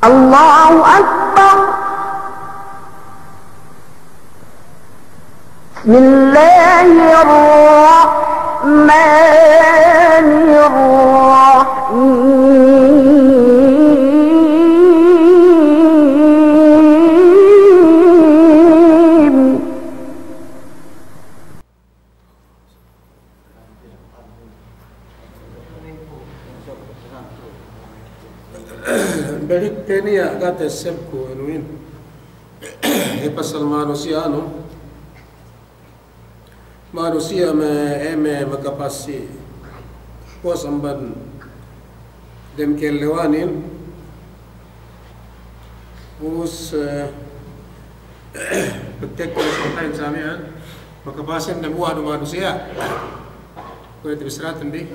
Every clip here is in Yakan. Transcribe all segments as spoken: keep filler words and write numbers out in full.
الله أكبر. بسم الله الرحمن الرحيم. Balik te niya' kate sebku anuhin. He pasal manusiya' anu. Manusiya' me', e me' makapasi puwas amban dem kellewanin. Ubus, eh, pagtekka resultahin sa miya'an, makapasin dambuwa' du manusiya'. Kuwe' te bissaraten bi,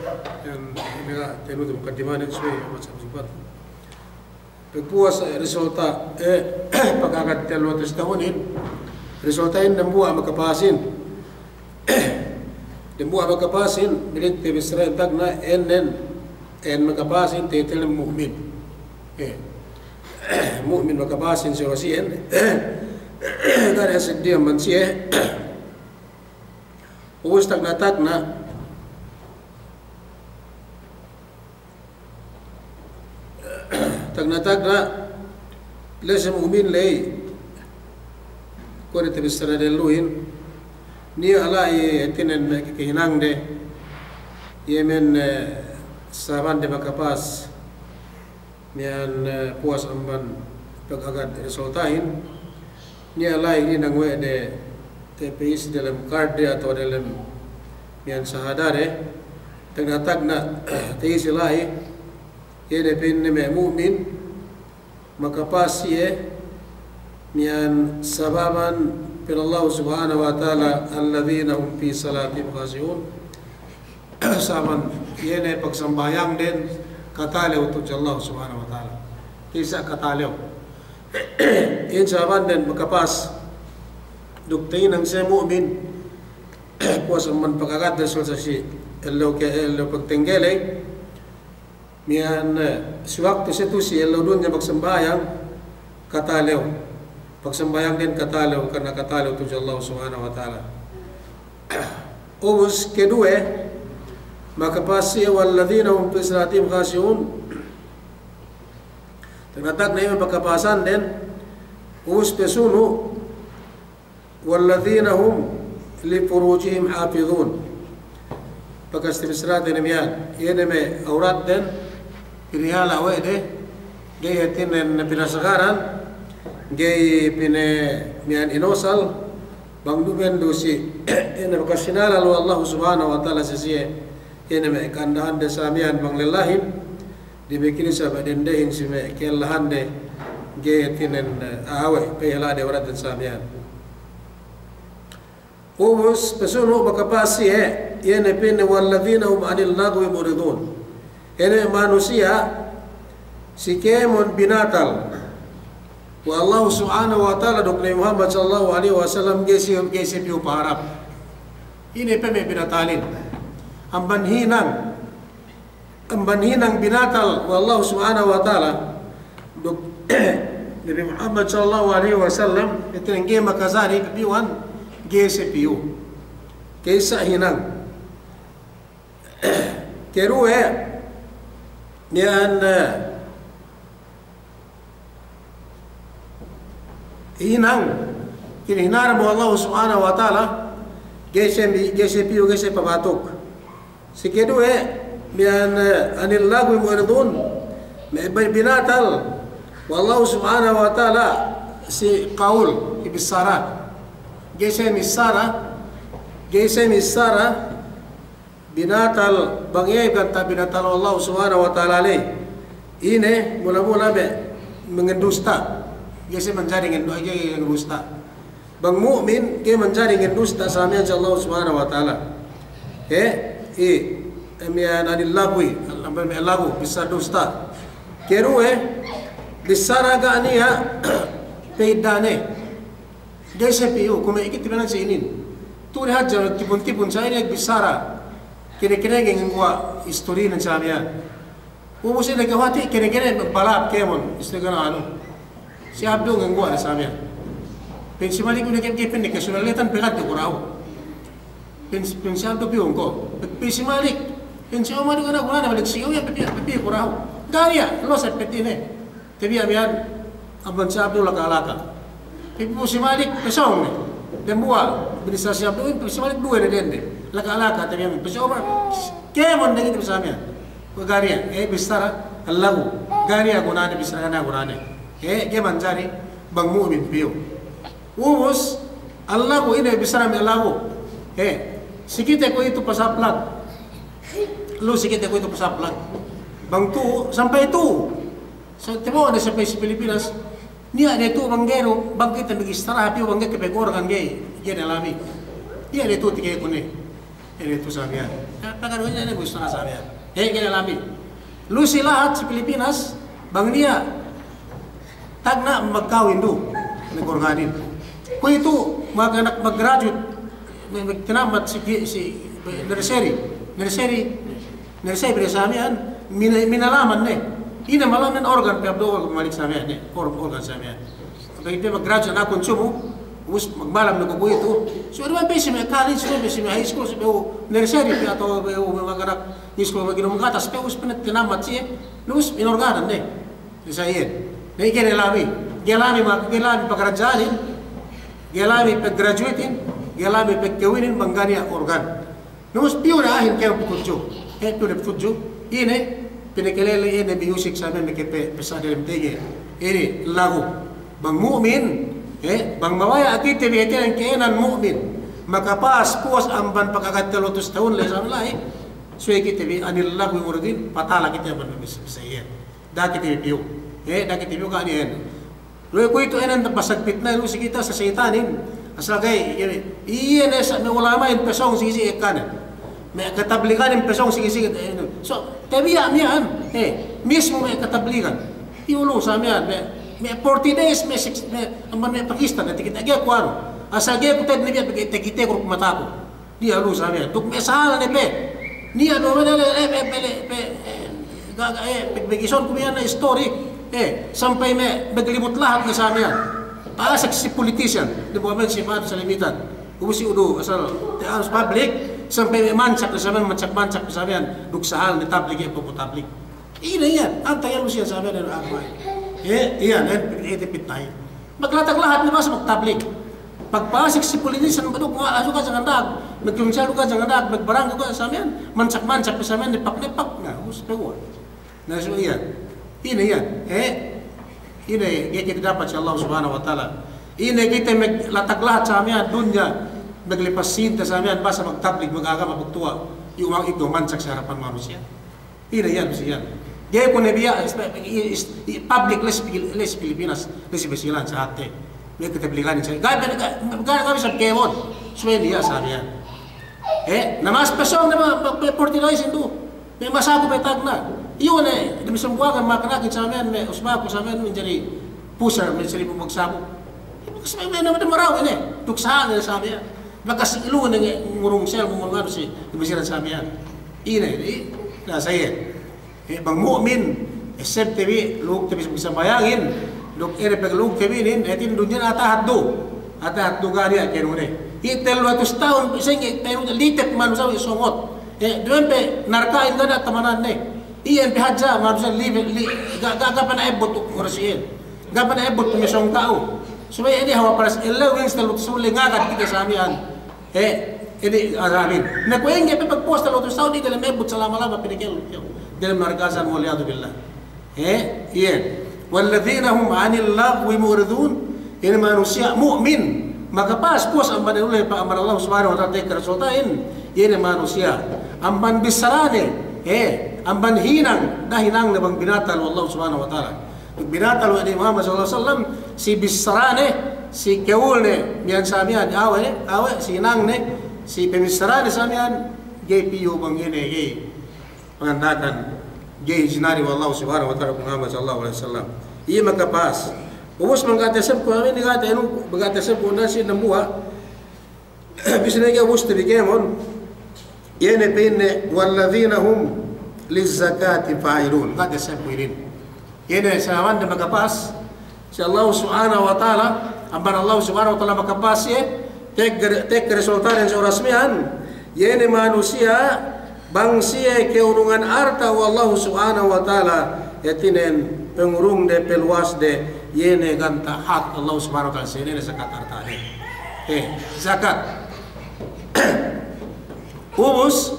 iyan, ine ga' tenutu mukaddimahin subey masa sempat. Pagpuwas, eh, resulta, eh, pagagad tellu hatus tahunin, resultahin dambuwa' makapasin. Dambuwa' makapasin, balik te bissarahin tagna' ēnnen, ēn makapasin, te tellem mu'min. Eh, mu'min makapasin si wasi'en. Ga' ne seddi amban siye. Ubus tagna'-tagna'. Tagna'-tagna', la'i si mu'min la'i. Kuwe' ne te bissara delluhin. Niya' la'i hātinen me' kehinangde. Iye me', eh, sabande makapas. Miya'an, eh, puwas amban pagagad resultahin. Niya' la'i hinang we' de te pa'in si delem card de atawa delem miya'an sahadade. Tagna'-tagna' te isi la'i, iye ne pa'inne me' mu'min, makapas iye, miya'an sababan pa'in Allahu Subhanahu wa Ta'ala, "Alladhina hum fi salatihim khashi'un." Sababan, iye ne pagsambahayangden katalew tudju Allah Subhanahu wa Ta'ala. Kisa' katalew. Iye sababanden makapas. Duk tahinang siye mu'min. Puwas amban pagagad resulta si ellew ke, ellew pagtenggeley. Miya'an, eh, si waktu siye tu'u si ellew dunya magsambahayang katalew. Pagsambahayangden katalew, karna' katalew tudju Allah Subhanahu wa Ta'ala. Ubus keduwe, makapas iye, "Walladhina hum fi salatihim khashi'un." Tagna'-tagna' iye me' pakapasanden, ubus pasunu', "Walladhina hum li furujihim hafidhun." Bakas te bissarate ne miya'an, iye ne me' awratden, pinihala' we' de, ga'i hātinen pinasagaran, ga'i pine miya'an inosal, bang duma'in du si, iye ne bakas hinalal we' Allahu Subhanahu wa Ta'ala si siye, iye ne me' ka'andahande sa miya'an bang lellahin, Damikiyan isab dendehin si me' ka'ellahande, ga'i hātinen, eh, awe', pa'ihala'de awratden sa miya'an. Ubus, pasunu' makapas iye, iye ne pa'inne, "Walladhina hum 'anil laghwi mu'ridun." Iye ne manusiya', si kēmon binatal we' Allahu Subhanahu wa Ta'ala duk Nabi Muhammad sallallahu alaihi wasallam, ga'i siye, ga'i siye piyu paharap. Ine pe me' binatalin? Amban hinang, amban hinang binatal we' Allahu Subhanahu wa Ta'ala duk Nabi Muhammad sallallahu alaihi wasallam, hātinen ga'i makajari piyuhan, ga'i siye piyu. Ka'isa hinang. Keduwe, miya'an, eh, hinang, kinahinang we' Allahu Subhanahu wa Ta'ala, ga'i siye, ga'i siye piyu, ga'i siye pabatuk. Si keduwe, miya'an, eh, 'anil laghwi mu'ridun, me' binatal we' Allahu Subhanahu wa Ta'ala si qawl, si bissara. Ga'i siye missara, ga'i siye missara, binatal, bang iye ganta' binatal we' Allahu Subhanahu wa Ta'ala ley. Ine, mula-mula me' mangandusta. Ga'i siye manjari ngandu-, ga'i ngandusta. Bang mu'min, ga'i manjari ngandusta sa miya'an si Allahu Subhanahu wa Ta'ala. He, i, miya'an 'anil laghwi, amban me' lagu, bissara dusta. Keduwe, bissara ga' niya' pa'idane. Ga'i siye piyu, kuwe' me' kite bi nan sa inin. Tu'u ne hadja tipun-tipun sa inin bissara. Kine-kine nge nguwa' istorinen sa miya'an. Ubus ine ke hati', kene-kene balap kēmon, istilah anu. Si Abdu ngguwa' ne sa miya'an. Pa'in si Malik, ine ke, ke pa'inne ke sulalletan, pegge' te ku dahu'. Pa'in, pa'in si Abdu, piyun ko'. Pa'in si Malik. Pa'in si Umar, ine gunane Malik, si Umar, pa'in, pa'in ku dahu'. Ga' niya', luwal sa pa'in ine. Tabiya' miya'an, amban si Abdu laka-laka. Pa'in pu si Malik, pesōng ne. Dambuwa', binissā si Abdu, pa'in si Malik duwe ne dende. Laka-laka, tabiya' miya'an. Pa'in si Umar, kēmon ne kite bissā miya'an. Kuwe' ga' niya', eh, bissāra lagu. Ga' niya' gunane, bissāra ga' niya' gunane. Eh, ga'i manjari bang mu'min piyu. Ubus, lagu ine bissāra me' lagu. Eh, si kite kuwe'itu pasaplag. Lu si kite kuwe'itu pasaplag. Bang tu'u, sampay tu'u. Sa' tabo'o ne sampay si Pilipinas. Niya' ne tu'u bang ga'i du, bang kite magistarahat piyu bang ga'i kapag-organ ga'i, ga'i ne lami. Niya' ne tu'u tige kune. Ine tu sa miya'an. Pagadu ine, ine gusto na sa miya'an. He, kene lami. Lu si lahat si Pilipinas, bang niya' tagna' magkawin du, magorganin. Kuwe'itu, mag-, anak mag-graduate, mag-, magtinamat si, si nursery, nursery, nursery sa miya'an, mina-, minalaman ne. Ine malaman organ, pe abdo organ malik sa miya'an, ne, or-, organ sa miya'an. Pegge' pe mag-graduate na kunsumu, ubus magmalam ne kuwe'itu. Subey du pe si me' college, subey du pe si me' high school, subey du nursery pe atawa subey du me' mag-anak high school, mag-inum gatas pe, ubus pinagtinamat siye, ubus inorganan ne. Sa iyan. Na iye ne lami. Ga'i lami ma-, ga'i lami pagradja'anin, ga'i lami paggraduatein, ga'i lami pagkawinin, bang ga' niya' organ. Na ubus piyu ne a'ahin kēmon patudju. Eh, piyu ne patudju. Ine, pinakalele ine music sa miya'an, meke pe-, pesa delem tege. Ine, lagu. Bang mu'min, eh, bang mabaya' kite bi hātinen kēnan mu'min. Makapas puwas amban pagkakat tellu hatus tahun la'i sa miya'an la'i. Subey kite bi anil laghwi mu'ridin, patala kite amban me' bisa-bisa iyan. Da'a kite bi piyu. Eh, da'a kite bi piyu ga' niya' ēn. Luwe kuwe'itu ēnan basag pitna lu si kite sa seyitanin. Asal ga'i, iye, iye ne sa' me' ulama'in pasōng sigi-sigi ekkanen. Me' katabliganin pasōng sigi-sigi, eh, so, tabiya' miya'an, eh, mismu me' katabligan. Iyu lu sa miya'an, me', me' forty days, me' six, me', amban me' Pakistan, eh, takite ga'i ku anu. Asal ga'i ku te'ed ne biya' pegge' takite ku duk mataku. Niya' lu sa miya'an, duk me' sahal ne pe. Niya' du me' le, le, pe, pe, le, pe, eh, ga', ga', eh, pe, pe, gisōn ku miya'an ne story, eh, sampay me' maglimut lahat ne sa miya'an. Pa'asek si politician, dambuwa' me' si Madu Salimitan. Ubus si udu, asal, te anus public, sampay me' mancak ne sa miya'an, mancak-mancak ne sa miya'an, duk sahal ne tablig, eh, papu tablig. Ine iyan, anta iyan lu siyan sa miya'an, eh, agama. Eh, iyan, eh, ite pitnahin. Maglatag lahat ne basa magtablig. Pagpa'asek si politician, baduk nga, asu ka jangan dag, magkunsel du ka jangan dag, magbarang du ka sa miya'an, mancak-mancak sa miya'an, nipak-nipak, na, ubus pe uwa. Na, so iyan. Ine iyan, eh? Ine, ga'i kite dapat si Allah Subhanahu wa Ta'ala. Ine kite maglatag lahat sa miya'an, dunya, maglipas sīnte sa miya'an, basa magtablig, magagama, magtuwa', iyu mang iku mancak si harapan manusiya'. Ine iyan, si iyan. Ga'i ku ne biya', is-, is-, i-, public la'i si Pil-, la'i si Pilipinas, la'i si Basilan, sa hāti. Me' katabliganin sa. Ga'i, ga'i, ga'i, ga'i bisa kēmon. Subey niya' sa miya'an. Eh, na mas pasōng ne ma, ma, pe forty days indu. Me' masaku pe tagna'. Iyu ne, damisan buwagan makanakin sa miya'an, me' usbaku sa miya'an, manjari pusar, manjari bumagsaku. Bumagsaku, me' na, me' maraw ine. Duk sahal ne sa miya'an. Bakas ilu ne nge-, ngurung sel, ngurung anu si, damisan sa miya'an. Ine, i, na, sa iye. Eh, bang mu'min, eh, essebte bi, lu'ugte bi sambahayangin, duk ine pegge' lu'ugte bi inin, eh, hātinen dunyanen atahat du. Atahat du ga' niya' kēnune. Iye tellu hatus tahun, sa'ingge kēnune litep manusiya' songot. Eh, duwempe narka'in ga' niya' tamananne. Iyan pe hadja manusiya' li-, li-, ga', ga', ga' pe na ebbut oras iyan. Ga' pe na ebbut me' sōng ka'u. Subey inin hawal paras ellew inin tellu hatus tahun le ngagad kite sa miya'an. Eh, inin azabin. Na kuwe' ingge pe pagpuwas tellu hatus tahun, iye dem ebbut salama-lama pinakel. Dem narka' sa, wal iyadhu billah. Eh, iye. Walladhina hum anil laghwi mu'ridun. Inin manusiya' mu'min. Makapas puwas amban uleh pa amban Allah Subhanahu wa Ta'ala tekka Rasul ta'in. Inin manusiya'. Amban bissarane. Eh, amban hinang. Da'a hinangne bang binatal we' Allah Subhanahu wa Ta'ala. Binatal we' Nabi Muhammad sallallahu alaihi wasallam, si bissarane, si kewulne, miya'an sa miya'an, awe', awe', si hinangne, si pamissarane sa miya'an, ga'i piyu bang ine, ga'i panganda'akan, ga'i jinari we' Allah Subhanahu wa Ta'ala, Muhammad sallallahu alaihi wasallam. Iye makapas. Ubus bang ga' tasebbu, amin ga' ta-, anu, bang ga' tasebbu, nasi dambuwa', Bisan ne ga'i ubus te bi kēmon, iye ne pa'inne, walladhina hum lizzakati fa'ilun. Kata siye kuwinin. Iye ne sababan de makapas si Allah Subhanahu wa Ta'ala, amban Allah Subhanahu wa Ta'ala makapas iye, tekka, tekka resultaden si oras miya'an, iye ne manusiya', bang siye ke'urungan arta' we' Allah Subhanahu wa Ta'ala, hātinen pengurungde, peluwasde, iye ne ganta' hak Allah Subhanahu wa Ta'ala, si iye ne zakat arta'de. Eh, zakat. Ubus,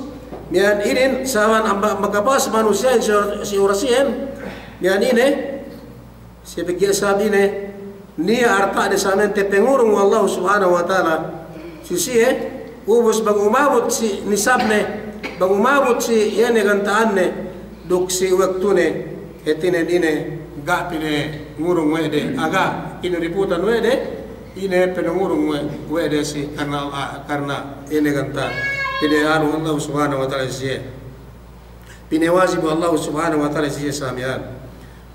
miya'an inin sababan amban makapas manusiya'in si, si oras iyan, miya'an ine, si pegge' sabab ine, niya' arta'de samiyan tapangurung we' Allah Subhanahu wa Ta'ala si siye, ubus bang umabut si nisabne, bang umabut si iye ne ganta'anne, duk si waktune, hātinen ine, ga' pinangurung we' de, a, ga' pinuriputan we' de, ine pinangurung we', we' de si karna, a, karna ine ganta', pinaanu Allah Subhanahu wa Ta'ala si siye. Pinawajib Allah Subhanahu wa Ta'ala si siye samiyan.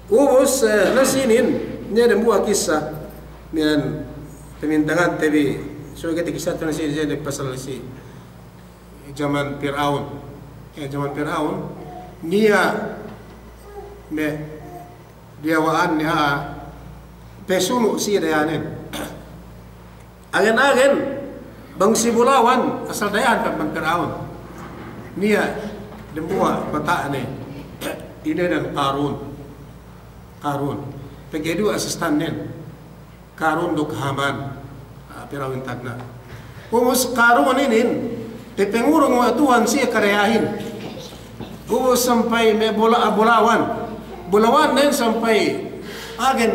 Ubus, eh, na sinin, niya' dambuwa' kissa, miya'an pamintangante bi, so kite kissa tu na sinin, sinin pasal si jaman Pir'aun. Ya, jaman Pir'aun, niya' me' diyawa'anne a'a, pasunu' si dayahanen. Agen-agen, bang si bulawan, asal dayahan pe amban Pir'aun. Niya' dambuwa' bata'ne, ine dan Karun. Karun. Pegge' du asistannen. Karun duk Haman. Ah, Pir'aun tagna'. Ubus Karun inin, tapangurung we' Tuhan siye kadayahin. Ubus sampay me' bula-, bulawan. Bulawannen sampay agen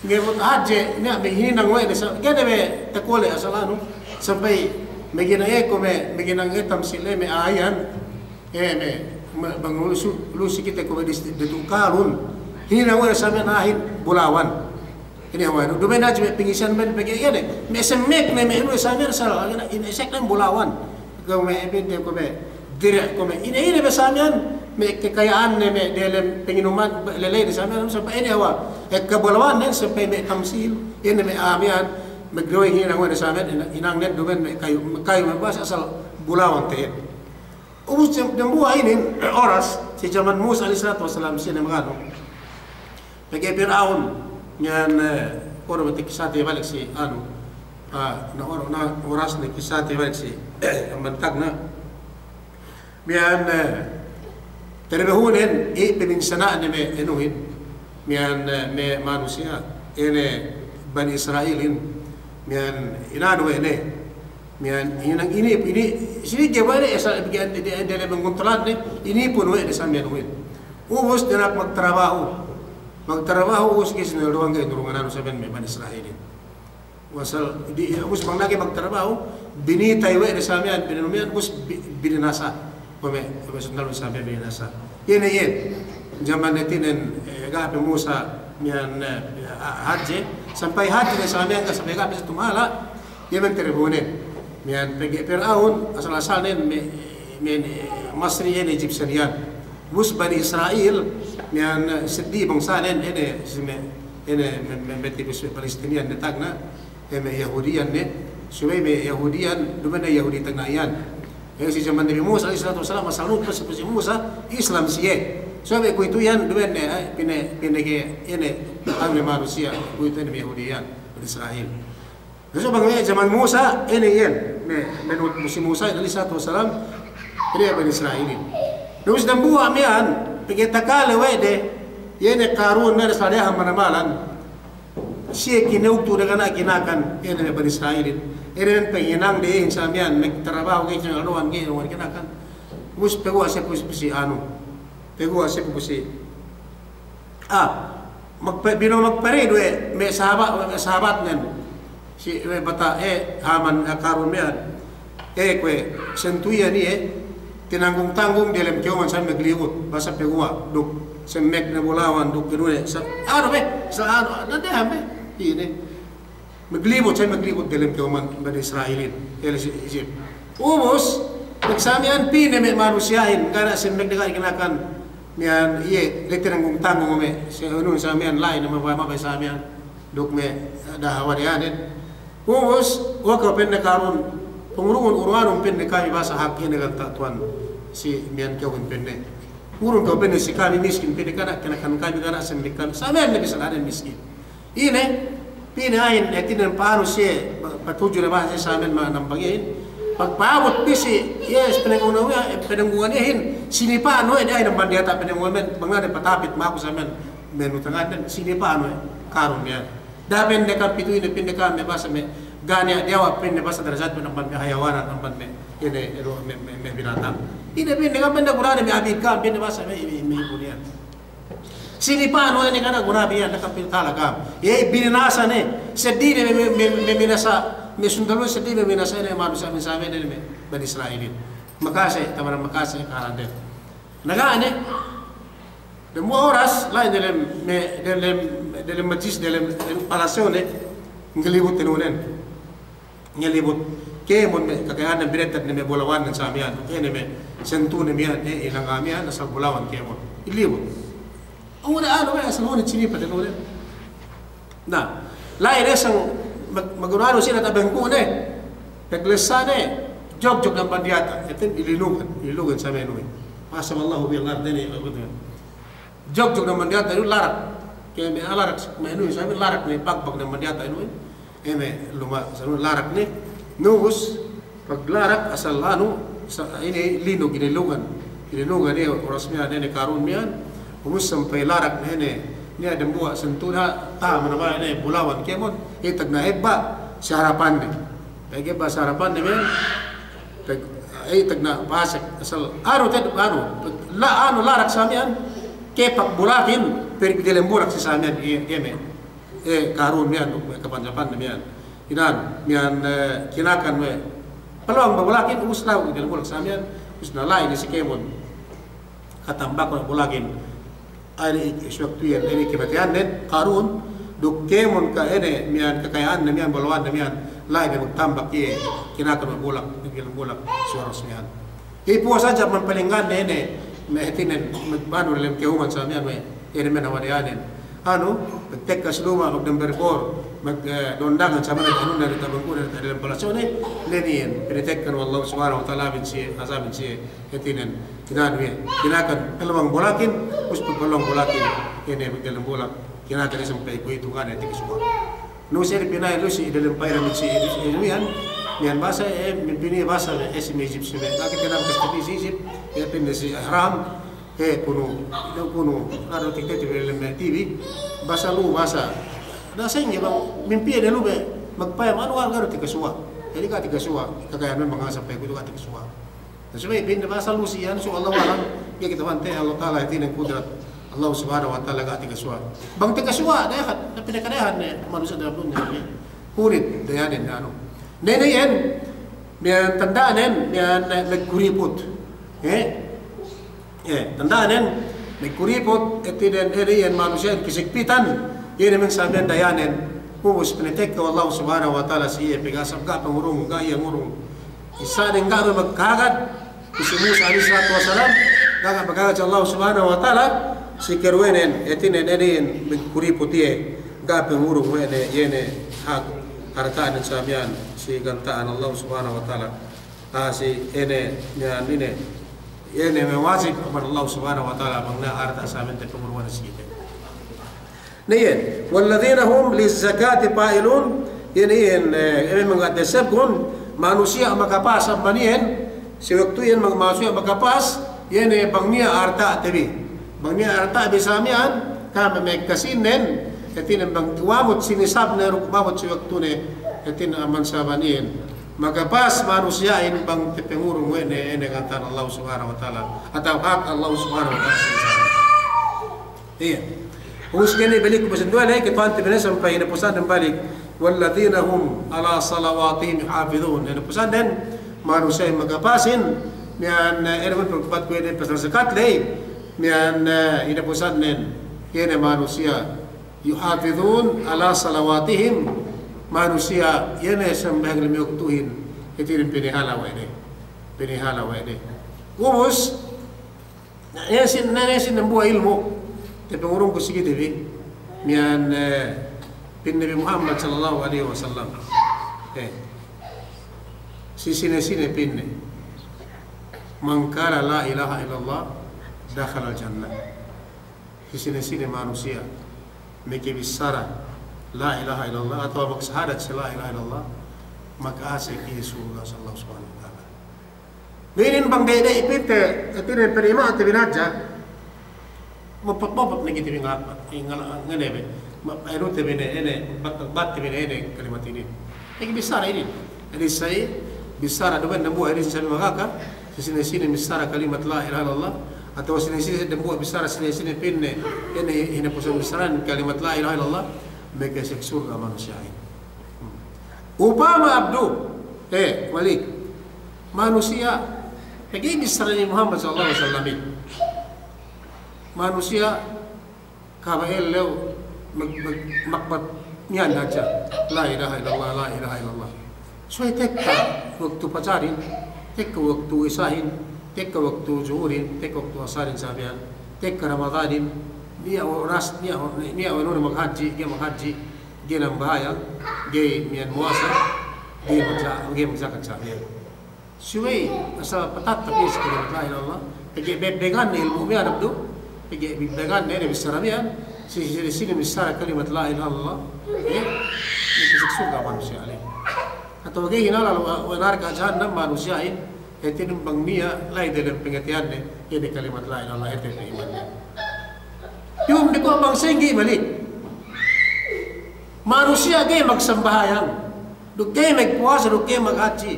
ngebut hadje, niya' me' hinang we' de sa-, kene me' takole asal anu, sampay me' ginang eko me', me' ginang etam si le me' ayan. Eh, me', me', bang lu'u si, lu'u si kite kuwe' dis-, ditu Karun. Hinang we' samiyan ahin bulawan. Ine hawal du, duma'in hadja me' pangisihan ben pegge' iye ne. Me' semmek ne me' lu'u samiyan asal, ine, ine sek ne bulawan. Kuwe' me' pinte kuwe' me' dire' kuwe' me' ine, ine be samiyan, me' kekaya'anne me' delem panginuman, leley de samiyan, sampay ine hawal. Ekka bulawan ne sampay me' tamsil, ine me' amiyan, me' gawey hinang we' de samiyan, ina-, inang ne duma'in me' kayu, me' kayu me' bas asal bulawan te'ed. Ubus dem-, dembuwa' inin, eh, oras, si jaman Musa alayhis salatu wassalam, sine maganu. Pegge' Pir'aun, niyan, eh, oro' bete' kisate balik si, anu, ah, na oro', na oras ne kisate balik si, eh, amban tagna'. Miyan, eh, tarabahunen, i' paminsana'ne me' enuhin. Miyan, eh, me' manusiya', ine Bani Isra'ilin, miyan inanu we' ne. Miyan, inin, ini, ini, sine ga'i we' ne, asal, di, di, di, di, mangguntulan ne, inipun we' ne samiyan we'. Ubus dina'ak magtarabahu. Magtarabahu, ubus ga'i sineldohan, ga'i nurungan anu samiyan me' Bani Isra'ilin. Asal, di, ubus bang lagi' magtarabahu, binitay we' ne samiyan, bininu miyan, ubus bi-, bininasa. Kuwe' me', kuwe' me' sundalun samiyan bininasa. Iye ne iyan. Jaman hātinen, eh, ga' pe Musa, miyan, eh, ha-, hadje. Sampay hadje ne samiyan, sampay ga' pe sa tumala'. Iye men tarabahunen. Miyan pegge' Pir'aun, asal-asalnen me', me', eh, Masri iyan, Egyptian iyan. Ubus Bani Isra'il, miyan, eh, seddi bangsanen, ine, si me', ine, me', me', me' tibus Palestinian ne tagna', eh, me' Yahudian ne, subey me' Yahudian, duma'in ne Yahudi tagna' iyan. Eh, si jaman Nabi Musa alayhis salatu wassalam, asal nuhut pe si Musa, Islam siye. Subey kuwe'itu iyan, duma'in ne, eh, pine-, pinege, ine, anu ne manusiya', kuwe'itu ine me' Yahudian, Bani Isra'il. Ubus bang me' jaman Musa, ine iyan, me', me' nuhut si Musa alayhis salatu wassalam, ine Bani Isra'ilin. Ubus dambuwa' miyan, pegge' takale we' de, iye ne Karun ne, sa dehan manamalan, siye kinugtu de kana' kinakan, ine me' Bani Isra'ilin. Ine panginang de iyan samiyan, magtarabahu ga'i sineldohan, ga'i nurungan kinakan. Ubus paguwa' siye pu si, pu si anu. Paguwa' siye pu si Ah, magpa-, bino'o magparedu we' me' sahaba-, we' me' sahabatnen. Si, we' bata', eh, Haman, eh, Karun miya'an. Eh, kuwe', sentuwiyan iye, tinanggung-tanggung diyalem kawuman samiyan maglibut, basa paguwa', duk, semmek ne bulawan, duk, inu ne, sa-, anu be, sa-, anu, na dehan be, ine. Maglibut, samiyan maglibut diyalem kawuman Bani Isra'ilin, diyalem si Ijip. Ubus, pag samiyan pī ne me' manusiya'in, ga' ne semmek ne ga' kinakan, miyan iye, la'i tinanggung-tanggung me', si anu samiyan la'i ne mabaya'-mabaya' samiyan, duk me' da'a hawal iyanin. Ubus, waka pa'inne Karun, pangurungun, urunganun pa'inne kami basa hak ine ganta' tuwan si miyan kawumin pa'inne. Urung kew pa'inne si kami miskin, pa'inne kana', kinakan kami kana', sembik kami. Samiyan ne bisan aden miskin. Ine, pa'inne a'ahin, hātinen pa'anu siye, pa-, patuju ne bahasa samiyan ma-, nambang iyehin. Pag-, pa'abut pī si, iye, si pananggungan iye, pananggungan iyehin, sinipa'an we' de a'ahin amban diyata' pananggungan men, bang ne patapit maku samiyan, me' utanganden, sinipa'an we', Karun iyan. Da'a pa'inne kam pitu ine, pa'inne kam me' bahasa me', ga' niya' diyawa' pa'inne bahasa darajat pa'inne amban me' hayawanan, amban me', ine, ine, me', me', me' binatang. Ine pa'inne kam pa'inne gunane me' abid kam pa'inne bahasa me', me', me' ipun iyan. Sinipa'an we' ne kana' guna bi iyan, da'a kam pitu tala kam. Iye binasa ne, seddili me', me', me', me' binasa, me' sundalu seddili me' binasa ne manusiya' me' samiyan ne me' Bani Isra'ilin. Makase, taman Makase, karande. Na ga' ne, Dembuwa' oras, la'i delem, me-, delem, delem majlis, delem, delem palasiyone, ngelibut tenunen. Ngelibut. Kēmon me' kaka'ahannen binettad ne me' bulawannen samiyan. Ine me' sentune miyan, e, inanga miyan, asal bulawan kēmon. Ilibut. Uda anu me' asal hune sinipa tenunen. Na, la'i ne sang mag-, maguranu sine tabengku'ne, paglessane, jogjog ne amban diyata', hātinen ilinugan, ilinugan samiyan inu. Qasamallahu bihil ard, ine, jogjog ne amban diyata' inu larak. Ke me' larak, me' inu, samiyan larak ne, pagbag ne amban diyata' inu. Ine, luma-, samiyan larak ne, nubus, Paglarak asal anu, sa-, ine linug, ine lugan. Ine lugan iye oras miyan ine Karun miyan, ubus sampay larak ne ine, niya' dembuwa' sentuha, taha' manamal ine bulawan kēmon, iye tagna' ebba' si harapanne. Pegge' ebba' si harapanne miyan, peg-, iye tagna' pasek, asal anu ted-, anu, la-, anu larak samiyan, kepak bulakin, pergi delem bulak si samiyan, iye, iye me'. E, Karun miyan, duk me' kapanjapanne miyan. Inan, miyan, e, kinakan we'. Paluwang babulakin, ubus la'i delem bulak samiyan, ubus na la'i ne si kēmon. Katambak we' bulakin. Ine, si waktu iyan, ine kamateyannen, Karun, duk kēmon ka ine, miyan kakaya'anne, miyan bulawanne, miyan la'i ne magtambak iye, kinakan we' bulak, delem bulak, si oras miyan. Iye puwas hadja man palinganne ine, me' hātinen, me' anu delem kēmon samiyan me', ine me' nawadeyanen. Anu, magtekka si luma', magdamber bor, mag, e, dondangan samiyan anu ne, tabangkune, delem palasiyone, ne niyen, pinatekka we' Allahu Subhanahu wa Ta'ala bin siye, azabin siye, hātinen, inanu iye, kinakan, paluwang bulakin, ubus paluwang bulakin, ine, magdelem bulak, kinakan iye sampay kuwe'itu ngane, tikasuwa'. Nu si pina'in lu si delem pa'in si, si, si, miyan, miyan bahasa, e, miyan pini bahasa, e, si Egypt si, lagi' kena bekas TV si Egypt, e, pini si Ihram, e, kunu, kunu, anu tikte delem TV, bahasa lu, bahasa. Na sa'ingge bang, mimpi de lu be, magpayam anu, ga'i du tikasuwa'. Jadi ga'i tikasuwa', kakaya'an memang sampay kuwe'itu ga'i tikasuwa'. Na subey pa'inne bahasa lu si iyan, so Allahu a'lam, ga'i kite bantay, Allah Ta'ala hātinen kudrat Allah Subhanahu wa Ta'ala ga'i tikasuwa'. Bang tikasuwa', dayahan, na pinakadayahan ne manusiya' delem dunya ne. Hurit, dayahan ne anu. Ne, ne iyan, miyan tanda'nen, miyan, e, magkuriput. E? E, tanda'nen, magkuriput, hātinen, e, iyan manusiya' kasigpitan, iyan men samiyan dayanen, ubus pinatekka we' Allah Subhanahu wa Ta'ala si iye, pegge' asal ga'i pangurung, ga'i iye ngurung. Isab ne ga'i du magkahagad, si Musa alaihi salatu wassalam, ga'i magkahagad si Allah Subhanahu wa Ta'ala, si karuwenen, hātinen inin magkuriput iye, ga'i pangurung we' ne, iye ne hak, harta'nen samiyan, si ganta'an Allah Subhanahu wa Ta'ala. Ah, si ine, iyan ine, ine me' wajib amban Allah Subhanahu wa Ta'ala, bang ne harta samiyan tapangurung we' ne si kite. Na iyan, walladhina hum lizzakati fa'ilun, iyan, iyan, e, iyan mangga' tesebkun, manusiya' makapas amban iyan, si waktu iyan mang-, manusiya' makapas, iyan, e, bang niya' harta'te bi. Bang niya' harta'te bi samiyan, kame me' kasinen, hātinen bang wamut si nisabne duk wamut si waktune, hātinen amban saban iyan. Makapas manusiya'in bang tapangurung we' ne, ine ganta'an Allah Subhanahu wa Ta'ala. Atawa hak Allah Subhanahu wa Ta'ala. Iye. Ubus kene balik ku pasinduwe ley, kata'uhante bi ne sampay hinapusannen balik. Walladhina hum ala salawatihim yuhafidhun. Hinapusannen, manusiya' makapasin, miyan, e, ine man pagpat kuwe' ne pasal zakat ley, miyan, e, hinapusannen, iye ne manusiya', yuhafidhun ala salawatihim, manusiya', iye ne sambahayang lime waktuhin, hātinen pinihala we' ne. Pinihala we' ne. Ubus, Na, iye sin, na, iye sin dambuwa' ilmu', tapangurungku si kite bi, miyan, e, pa'in Nabi Muhammad sallallahu alaihi wasallam. E, si sine-sine pa'inne, man qala la ilaha illallah, dakhalal jannah. Si sine-sine manusiya' makabissara la ilaha illallah atawa magsahadat si la ilaha illallah, maka'asek iye surga' si Allah Subhanahu wa Ta'ala. Inin bang dai-dai pite, hātinen, pa'in ima'te bi hadja, mopot-mopot ne kite bi ngapa, ngala-, ngene be, ma-, anu te bi ne, ine, bat-, bat te bi ne, ine, kalimat inin. Inin bissara inin. Hadis sahih, bissara duma'in dambuwa' hadis sahih magaka, si sine-sine bissara kalimat la ilaha illallah, atawa sine-sine dambuwa' bissara, sine-sine pa'inne, ine, hinapusan bissarahin kalimat la ilaha illallah, maka'asek surga' manusiya'in. Upama abdu, eh, Malik, manusiya', pegge' bissara Nabi Muhammad sallallahu alaihi wasallam, manusiya' kahaba' ellew mag-, mag-, magpat miya'an hadja, la ilaha illallah, la ilaha illallah. Subey tekka waktu pajarin, tekka waktu isahin, tekka waktu juhurin, tekka waktu asarin sabiyan, tekka Ramadanin, niya' oras, niya', niya' anu ne maghadji', ga'i maghadji', ga'i nambahayang, ga'i miya'an muwasa, ga'i magja-, ga'i magjakat sabiyan. Subey asal patattap iye si kalimat la ilaha illallah, pegge' bebbegan ne ilmu' miya'an abdu, pegge' bebbegan ne bissara miya'an, si, si, sine bissara kalimat la ilaha illallah, eh, maka'asek surga' manusiya' le. Atawa ga'i hinalal we', we' narka' jahannam manusiya'in, hātinen bang niya' la'i dem pangateyanne, ine kalimat la ilaha illallah, hātinen imanne. Piyun bi ko' bang sa'ingge Malik. Manusiya' ga'i magsambahayang, duk ga'i magpuwasa, duk ga'i maghadji',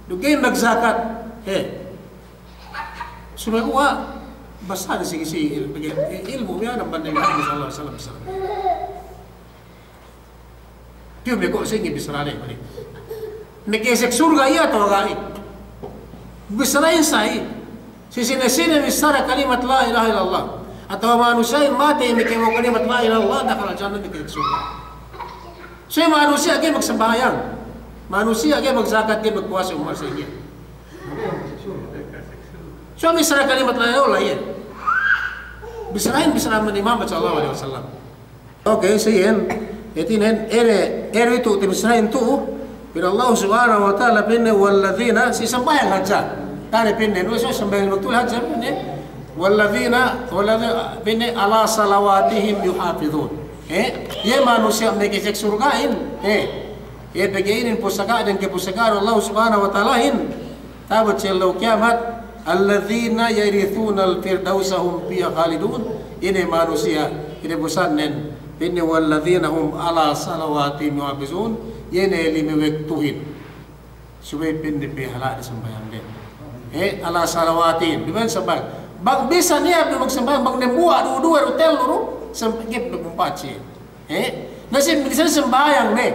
duk ga'i magjakat. He. Subey uwa', basahan sigi si il-, il-, ilmu' miya'an amban Nabi Muhammad sallallahu alaihi wasallam. Piyun bi ko' sa'ingge bissara le, Malik. Maka'asek surga' iye atawa ga'i? Bissarahin sahih. Si sine-sine bissara kalimat la ilaha illallah, atawa manusiya'in matey makabissara kalimat la ilaha illallah, dakhalal jannah, maka'asek surga'. Subey manusiya' ga'i magsambahayang, manusiya' ga'i magjakat, ga'i magpuwasa, umma sa'ingge. Subey bissara kalimat la ilaha illallah iye. Bissarahin, bissara amban Nabi Muhammad sallallahu alaihi wasallam. Oke, si iyan, hātinen, ine, ine itu tabissarahin tu'u, pa'in Allah Subhanahu wa Ta'ala pa'inne, "Walladzina," si sambahayang hadja. Tane pa'inne, nuwe, si sambahayang betul hadja pa'inne. "Walladzina," walladzi-, pa'inne, "ala salawatihim yuhafizun." Eh, iye manusiya' maka'asek surga'in, eh, iye pegge' inin pusaka' dem kapusaka'an Allah Subhanahu wa Ta'alahin. Ta'abut si ellew kiyamat, "Alladzina yarithunal firdausa hum fiha khalidun." Ine manusiya', ine busannen, pa'inne, "Walladzina hum ala salawatihim yuhafizun." Iye ne lime waktuhin. Subey pa'inne pihala'de sambahayangden. Eh, ala salawatihim. Duma'in sambahayang. Bang bisan iye magsambahayang, bang dambuwa', du, duwe, du, tellu, du, sam-, ga'i magmumpa'at siye. Eh, na si, bisan sambahayang ne.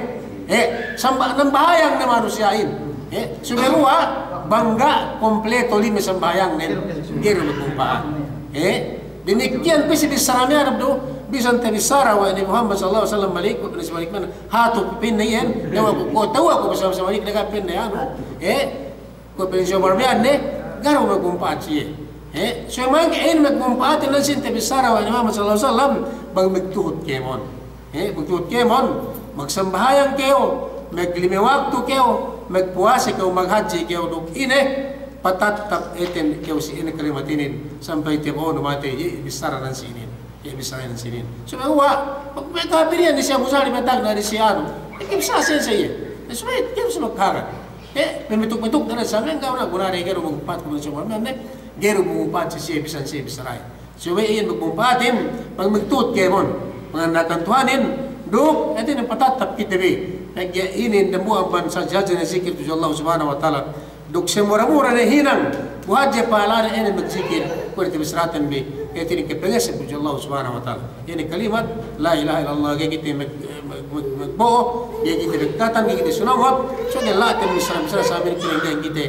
Eh, samba-, nambahayang ne manusiya'in. Eh, subey luwa', bang ga' kompleto lime sambahayangnen, ga'i du magmumpa'at. Eh, damikkiyan pe si bissara miya'an abdu, bisan tabissara we' Nabi Muhammad sallallahu alaihi wasallam, Malik, pa'inne si Malik miya'an, hatu pa'inne iyan, tawa ku, ko' tawa ku bissara si Malik, daga pa'inne anu. Eh, Kuwe' pa'in si Umar miya'an ne, ga' du magmumpa'at siye. Eh, subey mangga'i inin magmumpa'at, inin sīn tabissara we' Nabi Muhammad sallallahu alaihi wasallam, bang magtuhut kēmon. Eh, magtuhut kēmon, magsambahayang kew, maglime waktu kew, magpuwase kew, maghadji' kew, duk ine, patattap hātinen kew si ine kalimat inin, sampay tabo'onu matey, iye bissara nan si inin. Iye bissara nan si inin. Subey uwa', me' kapir iyan ne si Abu Jahal, me' tagna' ne si anu. Iye bissara si iye. Subey, iye subey kaga. Eh, me' mituk-mituk ne sa, me' ga'i du guna, ga'i du magmumpa'at kuwe' si Umar miya'an ne, ga'i du magmumpa'at si siye bisan siye bissarahin. Subey iyan magmumpa'atin, bang magtuhut kēmon. Panganda'akan Tuhanin, duk, hātinen patattap kite bi. Pegge' inin dambuwa' amban sa-, sajajane zikir tudju Allah Subhanahu wa Ta'ala. Duk samura-mura ne hinang, bu hadje pahalane inin magzikir, kuwe' tabissaraten bi, hātinen kapangeseb tudju Allah Subhanahu wa Ta'ala. Inin kalimat, la ilaha illallah, ga'i kite mag-, mag-, mag-, magbo'o, ga'i kite magkatan, ga'i kite sunongot, so ga'i la'aten bissara-bissara sampay kite, ga'i kite,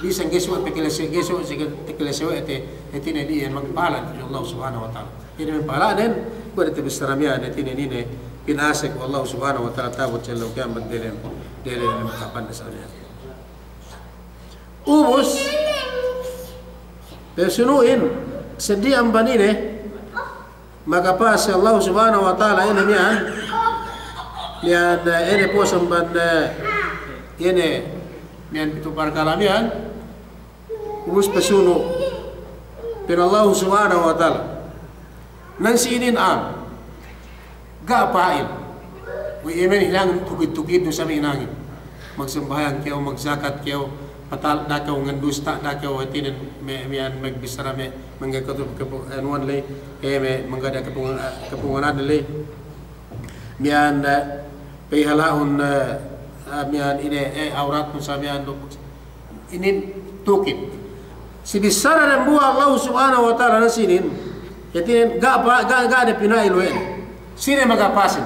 bisan ga'i suwe' pakilese-, ga'i suwe' pakilese-, pakilese-, hātinen iye magpahala tudju Allah Subhanahu wa Ta'ala. Inin me' pahalanen, kuwe' tabissara miya'an, hātinen inin, pinasek we' Allah Subhanahu wa Ta'ala ta'abut si ellew kiyamat diyalem, diyalem kapan dasarnya. Ubus, pasunu'in, seddili amban ine, makapa'as si Allah Subhanahu wa Ta'ala ine miya'an, miya'an, eh, ine puwas amban, eh, ine, miya'an pitu' parkala' miya'an, ubus pasunu', Pa'in Allahu Subhanahu wa Ta'ala, nan si inin am, ga' pa'in. We' iye me' hinang tukid-tukid du sa me' hinangin. Magsambahayang kew, magjakat kew, patal da'a kew ngandusta, da'a kew hātinen me', miya'an magbissara me', mangga' ketu-, kepu-, anuwan ley, eh, me', mangga' da'a kepungan-, kepunganan ley. Miya'an, eh, pahala'un, eh, eh, miya'an ine, eh, awratun sa miya'an duk. Inin tukid. Si bissara dambuwa' Allahu Subhanahu wa Ta'ala na sinin, hātinen ga' pa-, ga', ga' ne pina'il we' ne. Sine magapasin?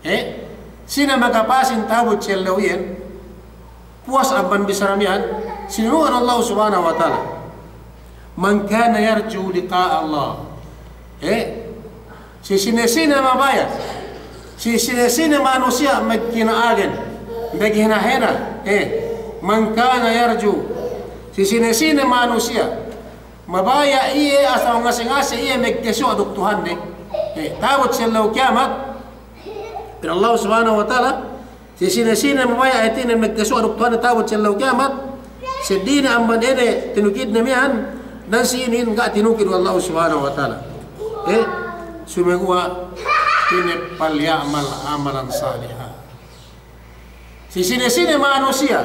Eh? Sine magapasin ta'abut si ellew iyan? Puwas amban bissara miya'an, sinunu'an Allahu Subhanahu wa Ta'ala. Man kana yarju liqa'a Allah. Eh? Si sine-sine mabaya', si sine-sine manusiya' magkina'agen, maghena-hena, eh, man kana yarju, si sine-sine manusiya' mabaya' iye atawa ngase-ngase iye magkasuwa' duk Tuhanne, eh, ta'abut si ellew kiyamat, pa'in Allahu Subhanahu wa Ta'ala, si sine-sine mabaya' hātinen magkasuwa' duk Tuhanne ta'abut si ellew kiyamat, seddili amban ine tinukidne miya'an, nan si inin ga' tinukid we' Allahu Subhanahu wa Ta'ala. Eh, sumeguwa' ine, falya'mal amalan saliha. Si sine-sine manusiya'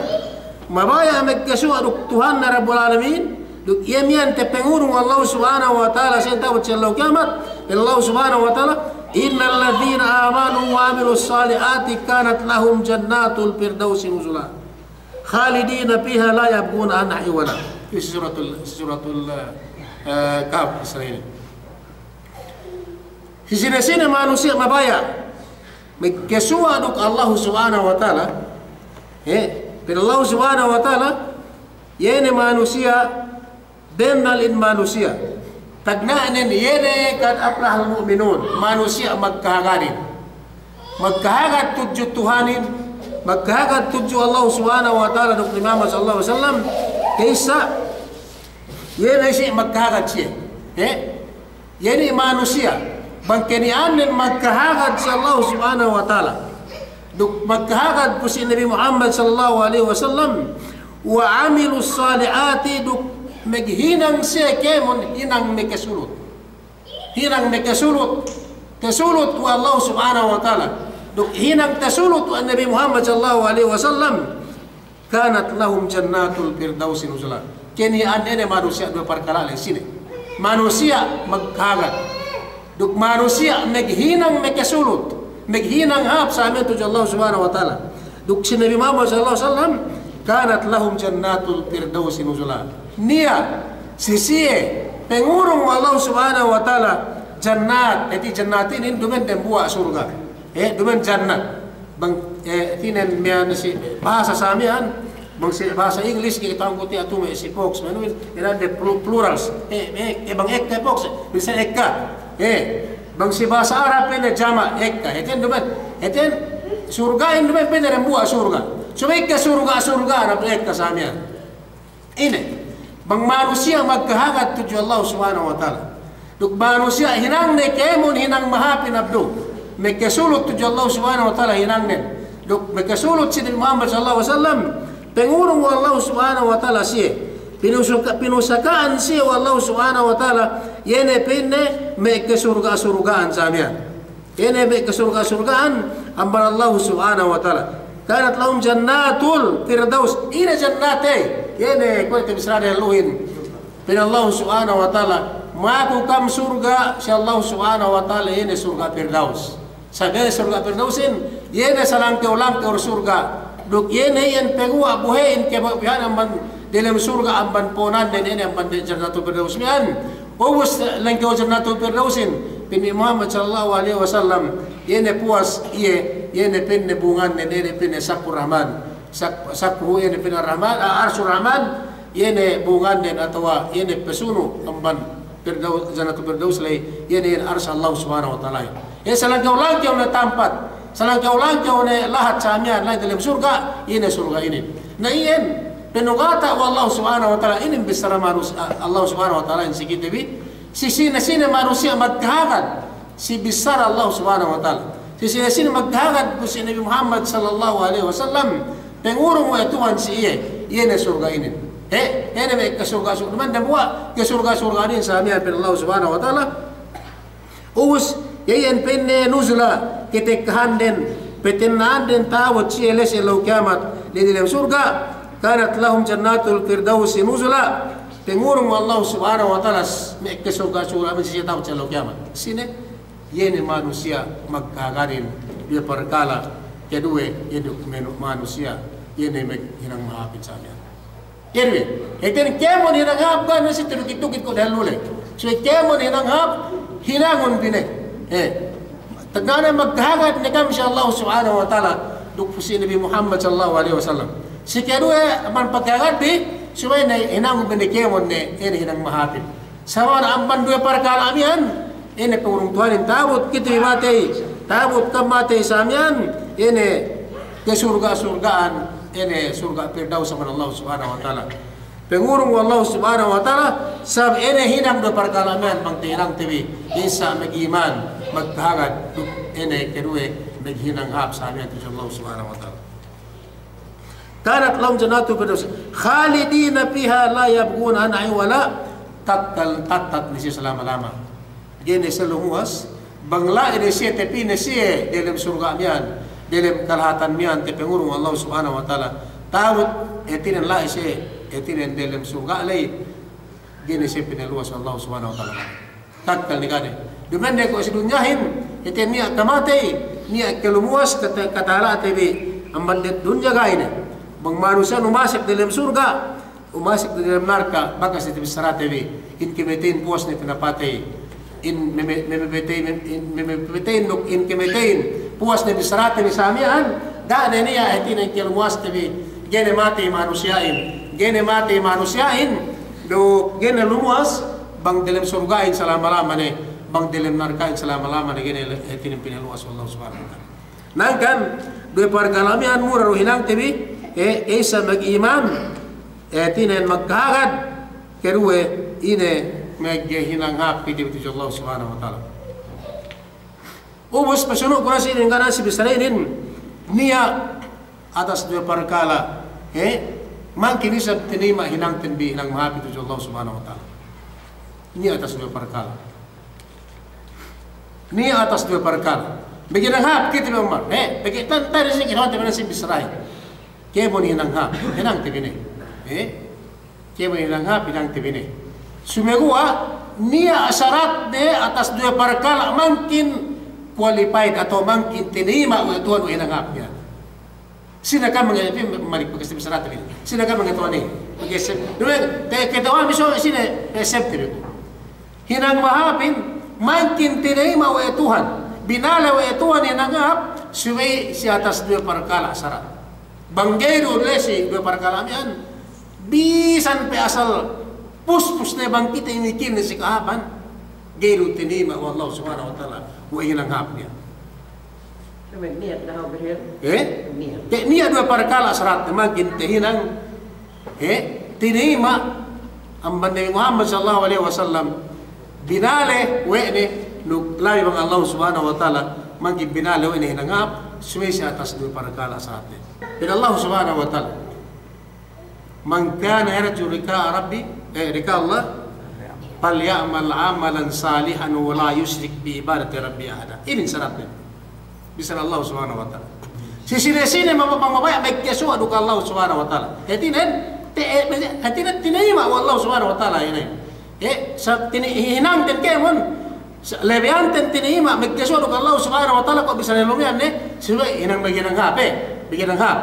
mabaya' magkasuwa' duk Tuhanne Rabbul Alamin, duk iye miya'an tapangurung we' Allahu Subhanahu wa Ta'ala si ta'abut si ellew kiyamat, pa'in Allahu Subhanahu wa Ta'ala, innal ladhina amanu wa amilus salihati kanat lahum jannatul firdausi nuzula. Khalidina fiha la yabghuna anha hiwala. Fi suratul, suratul, eh, Kahf, Israil. Si sine-sine manusiya' mabaya' magkasuwa' duk Allahu Subhanahu wa Ta'ala, eh, pa'in Allahu Subhanahu wa Ta'ala, iye ne manusiya' bennal in manusiya'. Tagna'nen iye ne qad aflahal mu'minun, manusiya' magkahagadin. Magkahagad tudju Tuhanin, magkahagad tudju Allahu Subhanahu wa Ta'ala duk Nabi Muhammad sallallahu alaihi wasallam. Ka'issa, iye ne si magkahagad siye. Eh? Iye ne manusiya', bang keni'annen magkahagad si Allahu Subhanahu wa Ta'ala. Duk magkahagad pu si Nabi Muhammad sallallahu alaihi wasallam, wa amilus salihati, duk maghinang siye kēmon hinang makasulut. Hinang makasulut, tasulut we' Allahu Subhanahu wa Ta'ala. Duk hinang tasulut we' Nabi Muhammad sallallahu alaihi wasallam. Kanat lahum jannatul firdausi nuzula. Keni'an ine manusiya' duwe parkala' ley sine. Manusiya' magkahagad. Duk manusiya' maghinang makasulut. Maghinang hāp samiyan tudju Allah Subhanahu wa Ta'ala. Duk si Nabi Muhammad sallallahu alaihi wasallam, kanat lahum jannatul firdausi nuzula. Niya', si siye, pangurung we' Allah Subhanahu wa Ta'ala, jannat, hāti jannat inin duma'in dambuwa' surga'. Eh, duma'in jannat. Bang, eh, hātinen miya'an si bahasa samiyan, bang si bahasa English, kite angku tiya' tume' si folks, manu in, inan de plu-, plurals. Eh, eh, eh, bang ekka folks, bisa ekka. Eh, bang si bahasa Arab, ine jama', ekka. Hātinen duma'in, hātinen surga'in duma'in pa'in dambuwa' surga'. Subey ekka surga', surga', na ekka samiyan. Ine, bang manusiya' magkahagad tudju Allah Subhanahu wa Ta'ala. Duk manusiya' hinangne kēmon hinang mahāpin abdu. Makasulut tudju Allah Subhanahu wa Ta'ala hinangnen. Duk makasulut si Nabi Muhammad sallallahu alaihi wasallam. Pangurung we' Allah Subhanahu wa Ta'ala siye. Pinusuka-, pinusaka'an siye we' Allah Subhanahu wa Ta'ala. Iye ne pa'inne me' kasurga'-surga'an samiyan. Iye ne me' kasurga'-surga'an amban Allahu Subhanahu wa Ta'ala. Kanat lahum jannatul firdaus. Ine jannat ey? Iye ne kuwe' te bissara dehelluhin. Pa'in Allahu Subhanahu wa Ta'ala, maku kam surga', si Allahu Subhanahu wa Ta'ala, iye ne surga' Firdaus. Sabab iye ne surga' Firdausin, iye ne salangkew-langkew surga'. Duk iye ne iyan paguwa' buhe'in kabo'ohan amban delem surga' amban po'onannen, iye ne amban de-, Jannatul Firdaus miya'an. Ubus langkew Jannatul Firdausin, pa'in Nabi Muhammad sallallahu alaihi wasallam, iye ne puwas, iye, iye ne pa'inne bungannen, iye ne pa'inne Saqfur Rahman. Saq-, saqfuhu, iye ne pa'inne Rahman, a, Arshur Rahman, iye ne bungannen atawa iye ne pasunu' amban Firdaus, Jannatul Firdaus ley, iye ne iyan Arsh Allah Subhanahu wa Ta'ala. Iye salangkew-langkew ne tampat, salangkew-langkew ne lahat samiyan la'i delem surga', iye ne surga' inin. Na iyan, panugata' we' Allah Subhanahu wa Ta'ala, inin bissara manus-, a-, Allah Subhanahu wa Ta'ala in si kite bi, si sine-sine manusiya' magkahagad, si bissara Allah Subhanahu wa Ta'ala. Si sine-sine magkahagad pu si Nabi Muhammad sallallahu alaihi wasallam, pangurung we' Tuhan si iye, iye ne surga' inin. Eh, ine me' kesurga'-surga', duma'in dambuwa' kesurga'-surga'in sa miya'an pa'in Allah Subhanahu wa Ta'ala. Ubus, iyan pa'inne nuzula, katekkahanden, patenna'anden ta'abut siye la'i si ellew kiyamat, la'i diyalem surga', kanat lahum jannatul firdausi nuzula, pangurung we' Allah Subhanahu wa Ta'ala, me' kesurga'-surga'in siye ta'abut si ellew kiyamat. Sine, iye ne manusiya' magkahagadin, duwe parkala', keduwe, iye ne me' manusiya', iye ne me' hinang mahāpin sa miya'an. Iye du we', hātinen kēmon hinang hāp, ga' ne si tukit-tukit ko' dehellu ley. So kēmon hinang hāp, hinangun bi ne. Eh, tagna'an magkahagad ne kam si Allah Subhanahu wa Ta'ala, duk pu si Nabi Muhammad sallallahu alaihi wasallam. Si keduwe, amban pagkahagad bi, subey ne hinangun bi ne kēmon ne, ine hinang mahāpin. Sabab amban duwe parkala' miya'an, ine pangurung Tuhanin ta'abut kite bi matey, ta'abut kam matey sa miya'an, ine kesurga'-surga'an, ine surga' Firdaus amban Allah Subhanahu wa Ta'ala. Pangurung we' Allah Subhanahu wa Ta'ala, sabab ine hinang duwe parkala' miya'an bang tahinangte bi, isa' mag'iman, magkahagad, duk ine keduwe maghinang hāp sa miya'an tudju Allah Subhanahu wa Ta'ala. Kanat lahum jannatul firdaus khalidina fiha la yabghuna anha hiwala, tatkal tattat ne siye salama-lama. Ga'i ne siye lumuwas, bang la'i ne siye, tapī ne siye delem surga' miya'an, delem kalahatan miya'an tapangurung Allah Subhanahu wa Ta'ala. Ta'abut, hātinen la'i siye, hātinen delem surga' ley, ga'i ne siye pinaluwas Allah Subhanahu wa Ta'ala. Tatkal ne ga' ne. Duma'in ne ko' si dunyahin, hātinen niya' kamatey, niya' kalumuwas, kata-, katala'te bi, amban dunya ga'i ne. Bang manusiya'in umasek delem surga', umasek delem narka', bakas ne tabissarate bi. In kamateyin puwas ne pinapatey. In meme-, memepetey, mem-, in memepeteyin duk in kamateyin puwas ne bissarate bi sa miya'an, ga' ne niya' hātinen kalumuwaste bi. Ga'i ne matey manusiya'in, ga'i ne matey manusiya'in, duk ga'i ne lumuwas, bang delem surga'in salama-lama ne, bang delem narka'in salama-lama ne, ga'i ne le-, hātinen pinaluwas we' Allah Subhanahu wa Ta'ala. Hangkan, duwe parkala' miya'an mura du hinangte bi, eh, isa mag'iman, eh, hātinen magkahagad, keduwe, ine, maghinang hāp kite bi tudju Allah Subhanahu wa Ta'ala. Ubus, pasunu' ku na si inin, ga' na si bissara inin, niya' atas duwe parkala', eh, mangkin isab tinayima' hinangten bi hinang mahāp tudju Allah Subhanahu wa Ta'ala. Niya' atas duwe parkala'. Niya' atas duwe parkala'. Maghinang hāp kite bi Umar. Eh, pegge' tan-, tadi si kite bi na si bissarahin. Kēmon hinang hāp, hinangte bi ne. Eh? Kēmon hinang hāp, hinangte bi ne. Sumeguwa', niya' saratne atas duwe parkala' mangkin qualified atawa mangkin tinayima' we' Tuhan we' hinang hāp miya'an. Sine kam mangajabi malik bakas bissarate bi. Sine kam mangajabi ne. Bakas, duwe, te-, kite bi Umar miso sine, eh, siyep te bi ku. Hinang mahāpin, mangkin tinayima' we' Tuhan. Binale we' Tuhan hinang hāp, subey si atas duwe parkala' sarat. Bang ga'i du la'i si duwe parkala' miya'an, bisan pe asal puspus ne bang kite imikil ne si kahāpan, ga'i du tinayima' we' Allah Subhanahu wa Ta'ala, we' hinang hāp miya'an. Niyat dahu' bihil. Eh? Niyat. Te' niyat duwe parkala' saratne mangkin tahinang, eh, tinayima' amban Nabi Muhammad sallallahu alaihi wasallam, binale we' ne, duk labi bang Allah Subhanahu wa Ta'ala, mangkin binale we' ne hinang hāp, subey si atas duwe parkala' saratne. Pa'in Allah Subhanahu wa Ta'ala, "Man kana yarju liqa'a rabbi, eh, liqa'a Allah, falya'mal 'amalan salihan wa la yushrik bi ibadati rabbi ahada." Inin saratne. Bissara Allah Subhanahu wa Ta'ala. Si sine-sine maba-, mabaya' magkasuwa' duk Allah Subhanahu wa Ta'ala. Hātinen, te-, eh, hātinen tinayima' we' Allah Subhanahu wa Ta'ala inin. Eh, sa-, tini-, hinangten kēmon, sa-, labeyanten tinayima' magkasuwa' duk Allah Subhanahu wa Ta'ala ko' bisan lumiyan ne, subey hinang maghinang hāp, eh, maghinang hāp.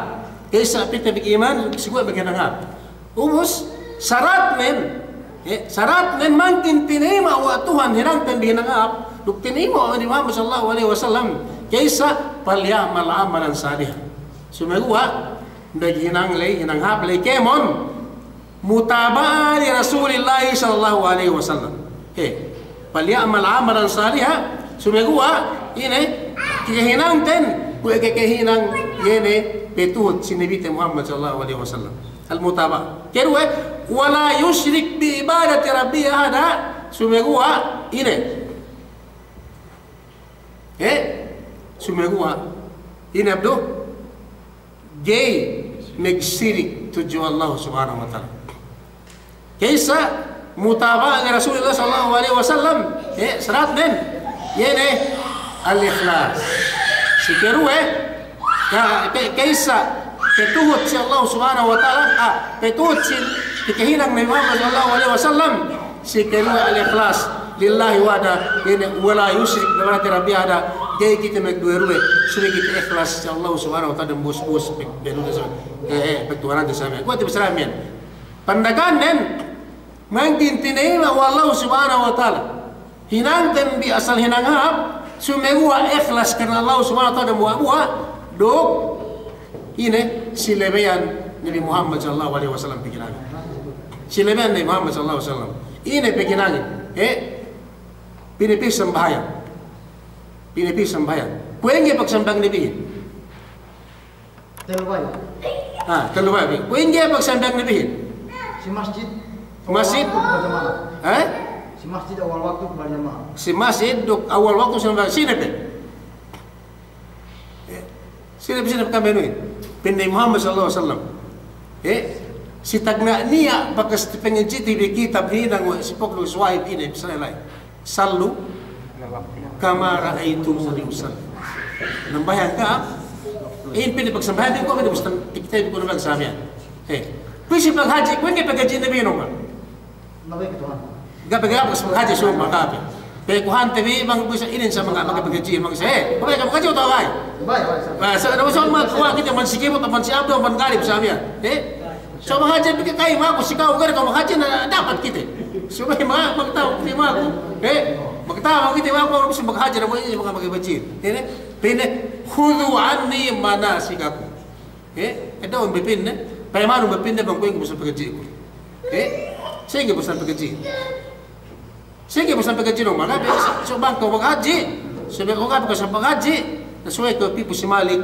Ka'issa pite mag'iman, suguwa' maghinang hāp. Ubus, saratnen, eh, saratnen mangkin tinayima' we' Tuhan hinangten bi hinang hāp, duk tinayima' we' Nabi Muhammad sallallahu alaihi wasallam, ka'issa, "Falya'mal 'amalan salihan." Sumeguwa', maghinang ley, hinang hāp ley kēmon, mutaba'ah li Rasulillahi sallallahu alaihi wasallam. He, "Falya'mal 'amalan salihan," sumeguwa', ine, kakahinangten, kuwe' kakahinang, iye ne, patuhut si Nabite Muhammad sallallahu alaihi wasallam. Al-mutaba'ah. Keduwe, "Wa la yushrik bi ibadati rabbihi ahada," sumeguwa', ine. He, sumeguwa', ine abdu, ga'i magsirik tudju Allah Subhanahu wa Ta'ala. Ka'issa, mutaba'ah li Rasulillah sallallahu alaihi wasallam, eh, saratnen, iye ne al-ikhlas. Si karuwe, ka-, ka-, ka'issa, patuhut si Allah Subhanahu wa Ta'ala, ah, patuhut si, si kahinang Nabi Muhammad sallallahu alaihi wasallam, si karuwe al-ikhlas, lillahi wahdah, iye ne, wa la yushrik bi ibadatihi rabban ahada, ga'i kite magduwe-ruwe, subey kite ikhlas si Allah Subhanahu wa Ta'ala, dem bus-bus, pe-, pe-, eh, eh, pagtuhanante samiyan. Kuwe' te bissara miyan. Pandakannen, mangkin tinayima' we' Allah Subhanahu wa Ta'ala. Hinangten bi asal hinang hāp, sumeguwa' ikhlas karna Allah Subhanahu wa Ta'ala dambuwa'-buwa', duk ine, silebeyan Nabi Muhammad sallallahu alaihi wasallam paghinangin. Silebeyan Nabi Muhammad sallallahu alaihi wasallam. Ine paghinangin, eh, pī ne pī sambahayang. Pī ne pī sambahayang. Kuwe' ingge pagsambahayang Nabihin. Tellu bayu. Ah, tellu bayu. Kuwe' ingge pagsambahayang Nabihin? Si masjid. Masjid? Awal waktu berjamaah. Eh? Si masjid awal waktu berjamaah. Si masjid duk awal waktu sambahayang. Sine pe? Eh, sine pe, sine pe kami nuhin? Pa'in Nabi Muhammad sallallahu alaihi wasallam. Eh, si tagna' niya' bakas pangadji'te bi kitab hinang we' si poklu suwahib ine, bissara la'i. Sallu kama ra'aytumuni usalli. Nambahayang ka'am. In pa'in pagsambahayang, kuwe' pa'in bustan, kite bi kuwe' nambahayang samiyan. Eh, pī si paghadji', kuwe' ingge paghadji' Nabi nomba. Nabi ke Tuhan. Ga' pe, ga' pe paghadji' sumba, ga' pe. Pekuhante bi bang bisa inin sa manga, manga paghadji', manga sa, eh, kuwe' ka paghadji' atawa ga'i? Ga'i, ga'i, sa. Ah, sa, sa, sa, ma, kuwe' kite man si Kibut, man si Abdu, man Galib samiyan. Eh? So, maghadji' pī ke ka'i maku, si ka'u ga'i ka'u maghadji' na dapat kite. Subey ma-, magta'u kite maku. Eh? Magta'u kite maku, harus maghadji' na buwat inin manga maghadji'. Ine, pa'inne, "Khudhu anni manasikakum." Eh? Eddo'un bi pa'inne, payamanun bi pa'inne bang kuwe' ingge bustan paghadji'kun. Eh? Sa'ingge bustan paghadji'. Sa'ingge bustan paghadji' nomba, ga'i pe, so bang kew maghadji', subey kew ga'i pe kew sa paghadji', na subey kew pī pu si Malik,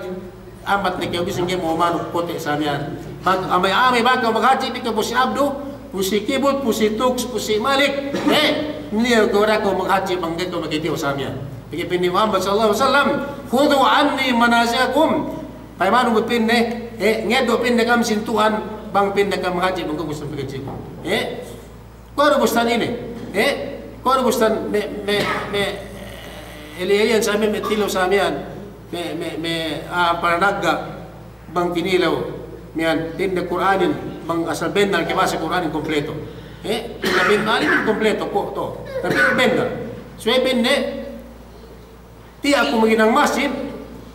ambat ne kew bisan ga'i mu manuk kote' samiyan. Bang, amey-amey bang kew maghadji', pī kew pu si Abdu, pu si Kibut, pu si Tuks, pu si Malik, eh, nilew kew da'a kew maghadji' bang ga'i kew magadiyaw samiyan. Pegge' pa'in Muhammad sallallahu alaihi wasallam, "Khudhu anni manasikakum." Payamanun bi pa'inne, eh, ngeddo' pa'inne ka'am sin Tuhan, bang pa'inne ka'am maghadji', bang kew bustan paghadji'kun. Eh? Kuwe' du bustan ine, eh? Kuwe' du bustan me', me', me', eli-elihan samiyan, me' tilew samiyan, me', me', me', ah, panagga', bang tinilew, miyan, pa'inne Kur'anin, bang asal bennal ke bahasa Kur'anin kompleto. Eh? Pa'inne bennal inin kompleto, ko' to. Tapi bennal. Subey pa'inne, tiya' ku maghinang masjid,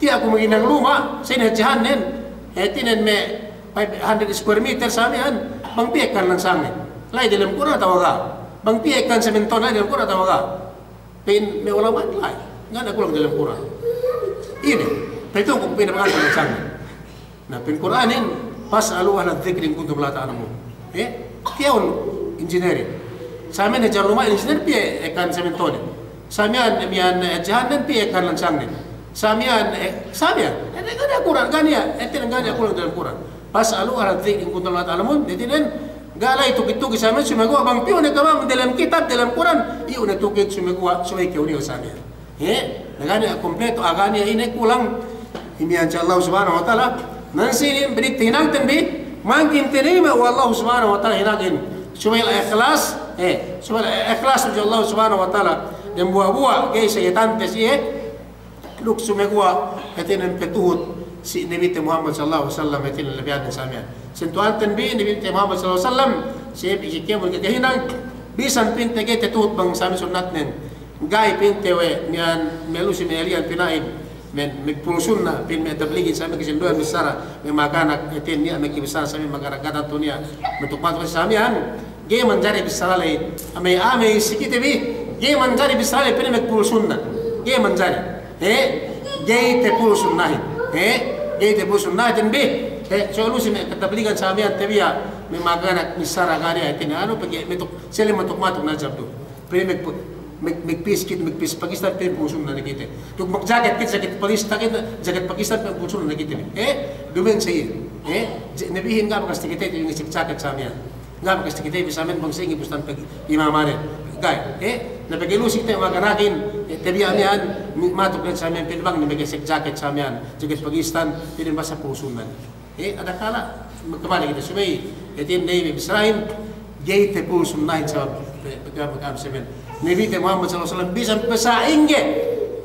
tiya' ku maghinang luma', sa ine hadjehannen, hātinen me' five hundred square meter samiyan, bang piye ekkan langsangnen. La'i delem Kur'an atawa ga'? Bang piye ekkan sementone, la'i delem Kur'an atawa ga'? Pa'in me' ulama'in la'i, ga' niya' kulang delem Kur'an. Ine, pa'in tu ku pa'in bang ekkan langsangnen. Na, pa'in Kur'anin, "Fas'alu ahla dzikri in kuntum la ta'lamun." Eh? Kēmon injinirin. Samiyan hadje luma' injinir piye ekkan sementone. Samiyan, miyan, eh, hadjehannen piye ekkan langsangnen. Samiyan, eh, samiyan. Eh, ga' niya' Kur'an, ga' niya', eh, hātinen ga' niya' kulang delem Kur'an. "Fas'alu ahla dzikri in kuntum la ta'lamun." Hātinen, ga' la'i tukid-tukid samiyan, sumeguwa' bang piyu ne kēmon delem kitab, delem Kur'an, iyu' ne tukid sumeguwa', subey kew nilew samiyan. He, na ga' niya' kompleto, a, ga' niya' ine kulang. Imiyan si Allah Subhanahu wa Ta'ala. Nan sinin, balik hinangten bi, mangkin tinayima' we' Allah Subhanahu wa Ta'ala hinangin. Subey la ikhlas, he, subey la ikhlas tudju Allah Subhanahu wa Ta'ala. Dambuwa'-buwa', ga'i sa iyatante siye, duk sumeguwa', hātinen patuhut si Nabite Muhammad sallallahu alaihi wasallam, hātinen labeyan samiyan. Sintuwanten bi, Nabite Muhammad sallallahu alaihi wasallam, siye bi kēmon kakahinang, bisan pa'inte ga'i tatuhut bang samiyan sunnatnen. Ga'i pa'inte we' miyan me' lusi me' eliyan pina'in, me', me' pulu' sunna, pa'in me' tabligin samiyan kasinduwehan bissara, me' makanak, hātinen niya' me' kibissara samiyan makanak katan tu niya', me' tukmatuk samiyan, ga'i manjari bissara ley, amey-amey si kite bi, ga'i manjari bissara ley pa'in me' pulu' sunna, ga'i manjari, he, ga'i tapulu' sunnahin, he, ga'i tapulu' sunnahin bi, he, so lusi me' katabligan samiyan tabiya', me' makanak bissara ga' niya' hātinen anu, pegge' me' tuk, sali' me' tukmatuk najab du. Pa'in me', me', me' pis kite, me' pis Pakistan, pa'in pulu' sunna ne kite. Duk magjaket kite, jaket Pakistan kite, jaket Pakistan, pa'in pulu' sunna ne kite. Eh, duma'in sa iye. Eh, je-, Nabihin ga' bakas takite, iye ngasek jaket samiyan. Ga' bakas takite, bi samiyan bang sa'ingge bustan pag-, imamane. Ga'i. Eh, na pegge' lusi kite makanakin, eh, tabiya' miyan, mi-, matuk ne samiyan, pa'in bang ne magasek jaket samiyan. Jaket Pakistan, pa'in basa pulu' sunna. Eh, adakala, magkabalik kite subey, hātinen me' bissarahin, Ga'i te pulu sunnahin sabab pe-, pe-, pe-, pe-, pe-, Nabite Muhammad sallallahu alaihi wasallam bisan pe sa'ingge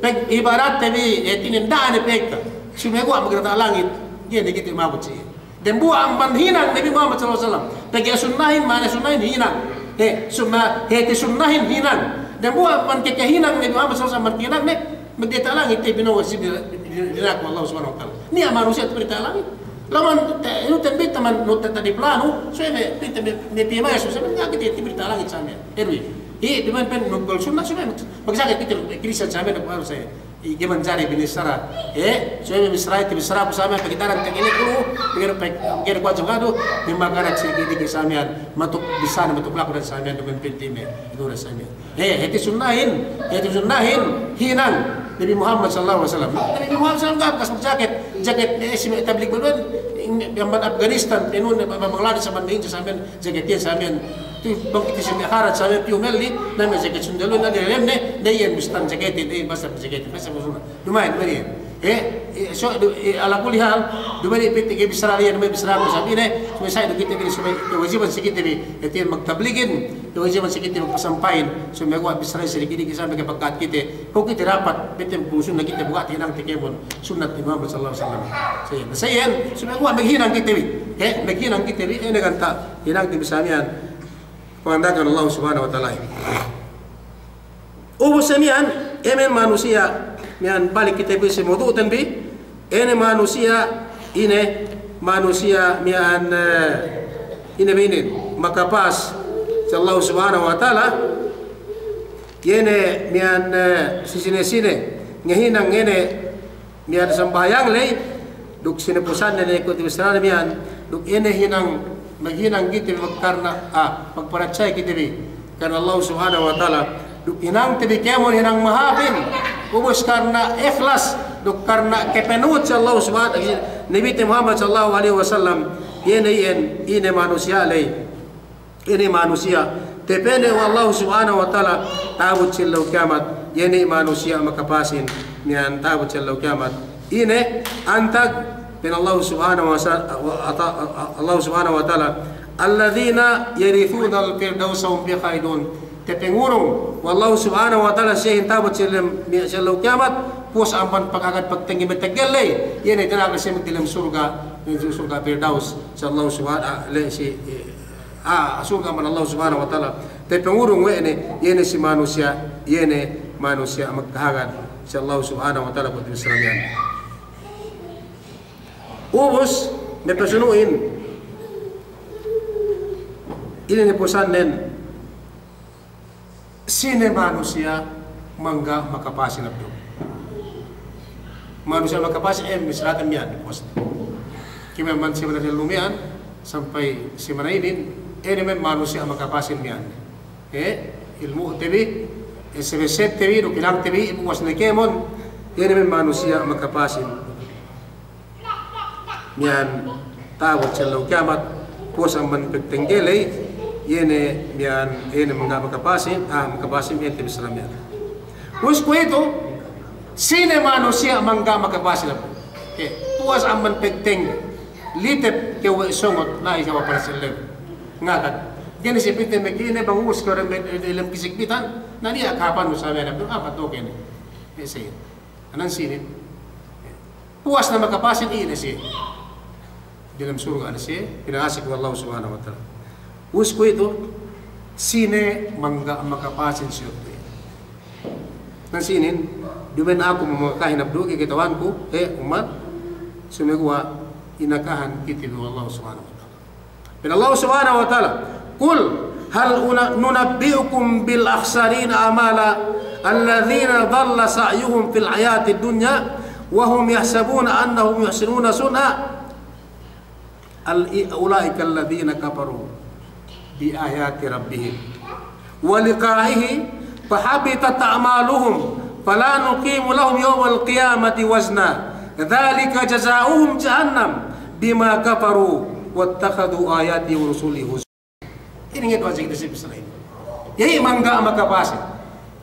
pag-, ibadatte bi, hātinen da'a ne pekka. Sumeguwa' magdiyata' langit, ga'i ne kite umabut si iye. Dembuwa' amban hinang Nabi Muhammad sallallahu alaihi wasallam. Pegge' sunnahin, ma'ana sunnahin hinang. He, sunna-, hāti sunnahin hinang. Dembuwa' amban kakahinang Nabi Muhammad sallallahu alaihi wasallam, hinang ne, magdiyata' langit, te bino'o si bi-, bi-, bi-, dinaku Allah Subhanahu wa Ta'ala. Niya' manusiya' tu magdiyata' langit. Laman, te, inu te bi taman, nu te, te di planu, so me, bi te bi, me pi maya, so me, nga kite, te magdiyata' langit sa me. Erwi. Hi, di man pen, nu, bal sunna, so me, magsa kite, Kristiyan sa me, na kuwan sa. I, ga'i manjari binissara. Eh, so me, bissara, te bissara ku sa me, pagitaran, te kili kulu, pagitaran, pag-, pagitaran kuwan sa me, adu, mimma kana si kite, kite sa me, matuk, bissara, matuk laku dan sa me, di man pen, te me, igu dan sa me. He, hāti sunnahin, hāti sunnahin, hinang Nabi Muhammad sallallahu alaihi wasallam. Nabi Muhammad sallallahu alaihi wasallam ga' bakas magjaket, jaket ne si me' tablig baluwen, amban Afghanistan, pinun, amban Bangladesh, amban India, sa me', jaket iyan sa me'. Tu bang kite si me' Kharaj sa me', piyu melli, na me' jaket sundaluwen, na diyalem ne, na iyan bustan jaketin, eh, basa jaketin, basa bustan. Duma'in, duma'in iyan. Eh, eh, so, du-, eh, ala kulli hal, duma'in pite ga'i bissara iyan, duma'in bissara ku sabab ine, subey sa' du kite bi, subey kewajiban si kite bi, hāti iyan magtabligin, kewajiban si kite magpasampayin, sumeguwa' bissara si diki'-diki' sa me' kapagkat kite, kuwe' kite dapat, pite magpungsunna kite buga' hinang te kēmon, sunnat Nabi Muhammad sallallahu alaihi wasallam. Sa iyan, sa iyan, sumeguwa' maghinang kite bi, eh, maghinang kite bi, eh, ine ganta', hinang te bi sa miya'an, panganda'akan Allah Subhanahu wa Ta'ala. Ubus sa miya'an, ēmen manusiya', miya'an balik kite bi si mawdu'ten bi, ine manusiya', ine manusiya' miya'an, eh, ine bi inin, makapas si Allah Subhanahu wa Ta'ala, iye ne miya'an, eh, si sine-sine, ngahinang ine, miya'an sambahayang ley, duk sine pusanne ne kuwe' te bissarane miya'an, duk ine hinang, maghinang kite bi karna', ah, magparatsaya kite bi karna' Allah Subhanahu wa Ta'ala, duk hinang te bi kēmon hinang mahāpin, ubus karna' ikhlas, duk karna' kapanuhut si Allah Subhanahu, Nabite Muhammad sallallahu alaihi wasallam, iye ne iyan, ine manusiya' ley. Ine manusiya', tapene' we' Allah Subhanahu wa Ta'ala, ta'abut si ellew kiyamat, iye ne manusiya' makapasin, miya'an ta'abut si ellew kiyamat. Ine, antag, pa'in Allah Subhanahu wa sa-, wa, ata-, Allah Subhanahu wa Ta'ala, "Alladhina yarithunal firdausa hum fiha khalidun." Tapangurung we' Allah Subhanahu wa Ta'ala siyehin ta'abut si ellew, si ellew kiyamat, puwas amban pagagad pagtengge me' teggel ley, iye ne dina'ak siye magdiyalem surga', surga' Firdaus, si Allah Subhanahu, ah, ley si, eh, Ah, surga' amban Allah Subhanahu wa Ta'ala. Tapangurung we' ne, iye ne si manusiya', iye ne manusiya' magkahagad si Allah Subhanahu wa Ta'ala kuwe' te bissara miya'an. Ubus, me' pasunu'in, ine ne pusannen, sine manusiya' mangga' makapasin abdu. Manusiya' makapasin, eh, bissaraten miya'an, puwas. Kime man si miya'an lumiyan, sampay si miya'an inin, ine men manusiya' makapasin miya'an. Eh, ilmu'te bi, eh, sebesebte bi, duk hinangte bi, puwas ne kēmon, ine men manusiya' makapasin. Miya'an ta'abut si ellew kiyamat, puwas amban pagtengge ley, iye ne miya'an, iye ne mangga' makapasin, ah, makapasin, iye ne te bissara miya'an. Ubus kuwe'itu, sine manusiya' mangga' makapasin, eh, puwas amban pagtengge, litep kew we' songot, la'i kew we' paras ellew. Ngagad. Ga'i ne siye pite me' kine, bang ubus kew dem, dem kisikpitan, na niya' kapan nu sa miya'an, apa tu kene. Eh, siye. Anan sinin. Puwas ne makapasin, iye ne siye. Diyalem surga' ne siye, pinasek we' Allah Subhanahu wa Ta'ala. Ubus kuwe'itu, sine mangga' makapasin si waktu iye. Anan sinin, duma'in aku mamakahin abdu, keketa'uhanku, he, ummat, sumeguwa' inakahan kite bi we' Allah Subhanahu wa Ta'ala. Pa'in Allah Subhanahu wa Ta'ala, "Qul hal una-, nunabbi'ukum bil akhsarina a'mala, alladhina dhalla sa'yuhum fil hayatid dunya, wa hum yahsabuna annahum yuhsinuna sun'a, al-, i-, ulaika alladhina kafaru bi ayati rabbihim." ولقائه فحبطت أعمالهم فلا نقيم لهم يوم القيامة وزنا ذلك جزاؤهم جهنم بما كفروا واتخذوا آياتي ورسلي هزوا. Inin ngaduwa'an si kite si bissara inin. Iye mangga' makapasin.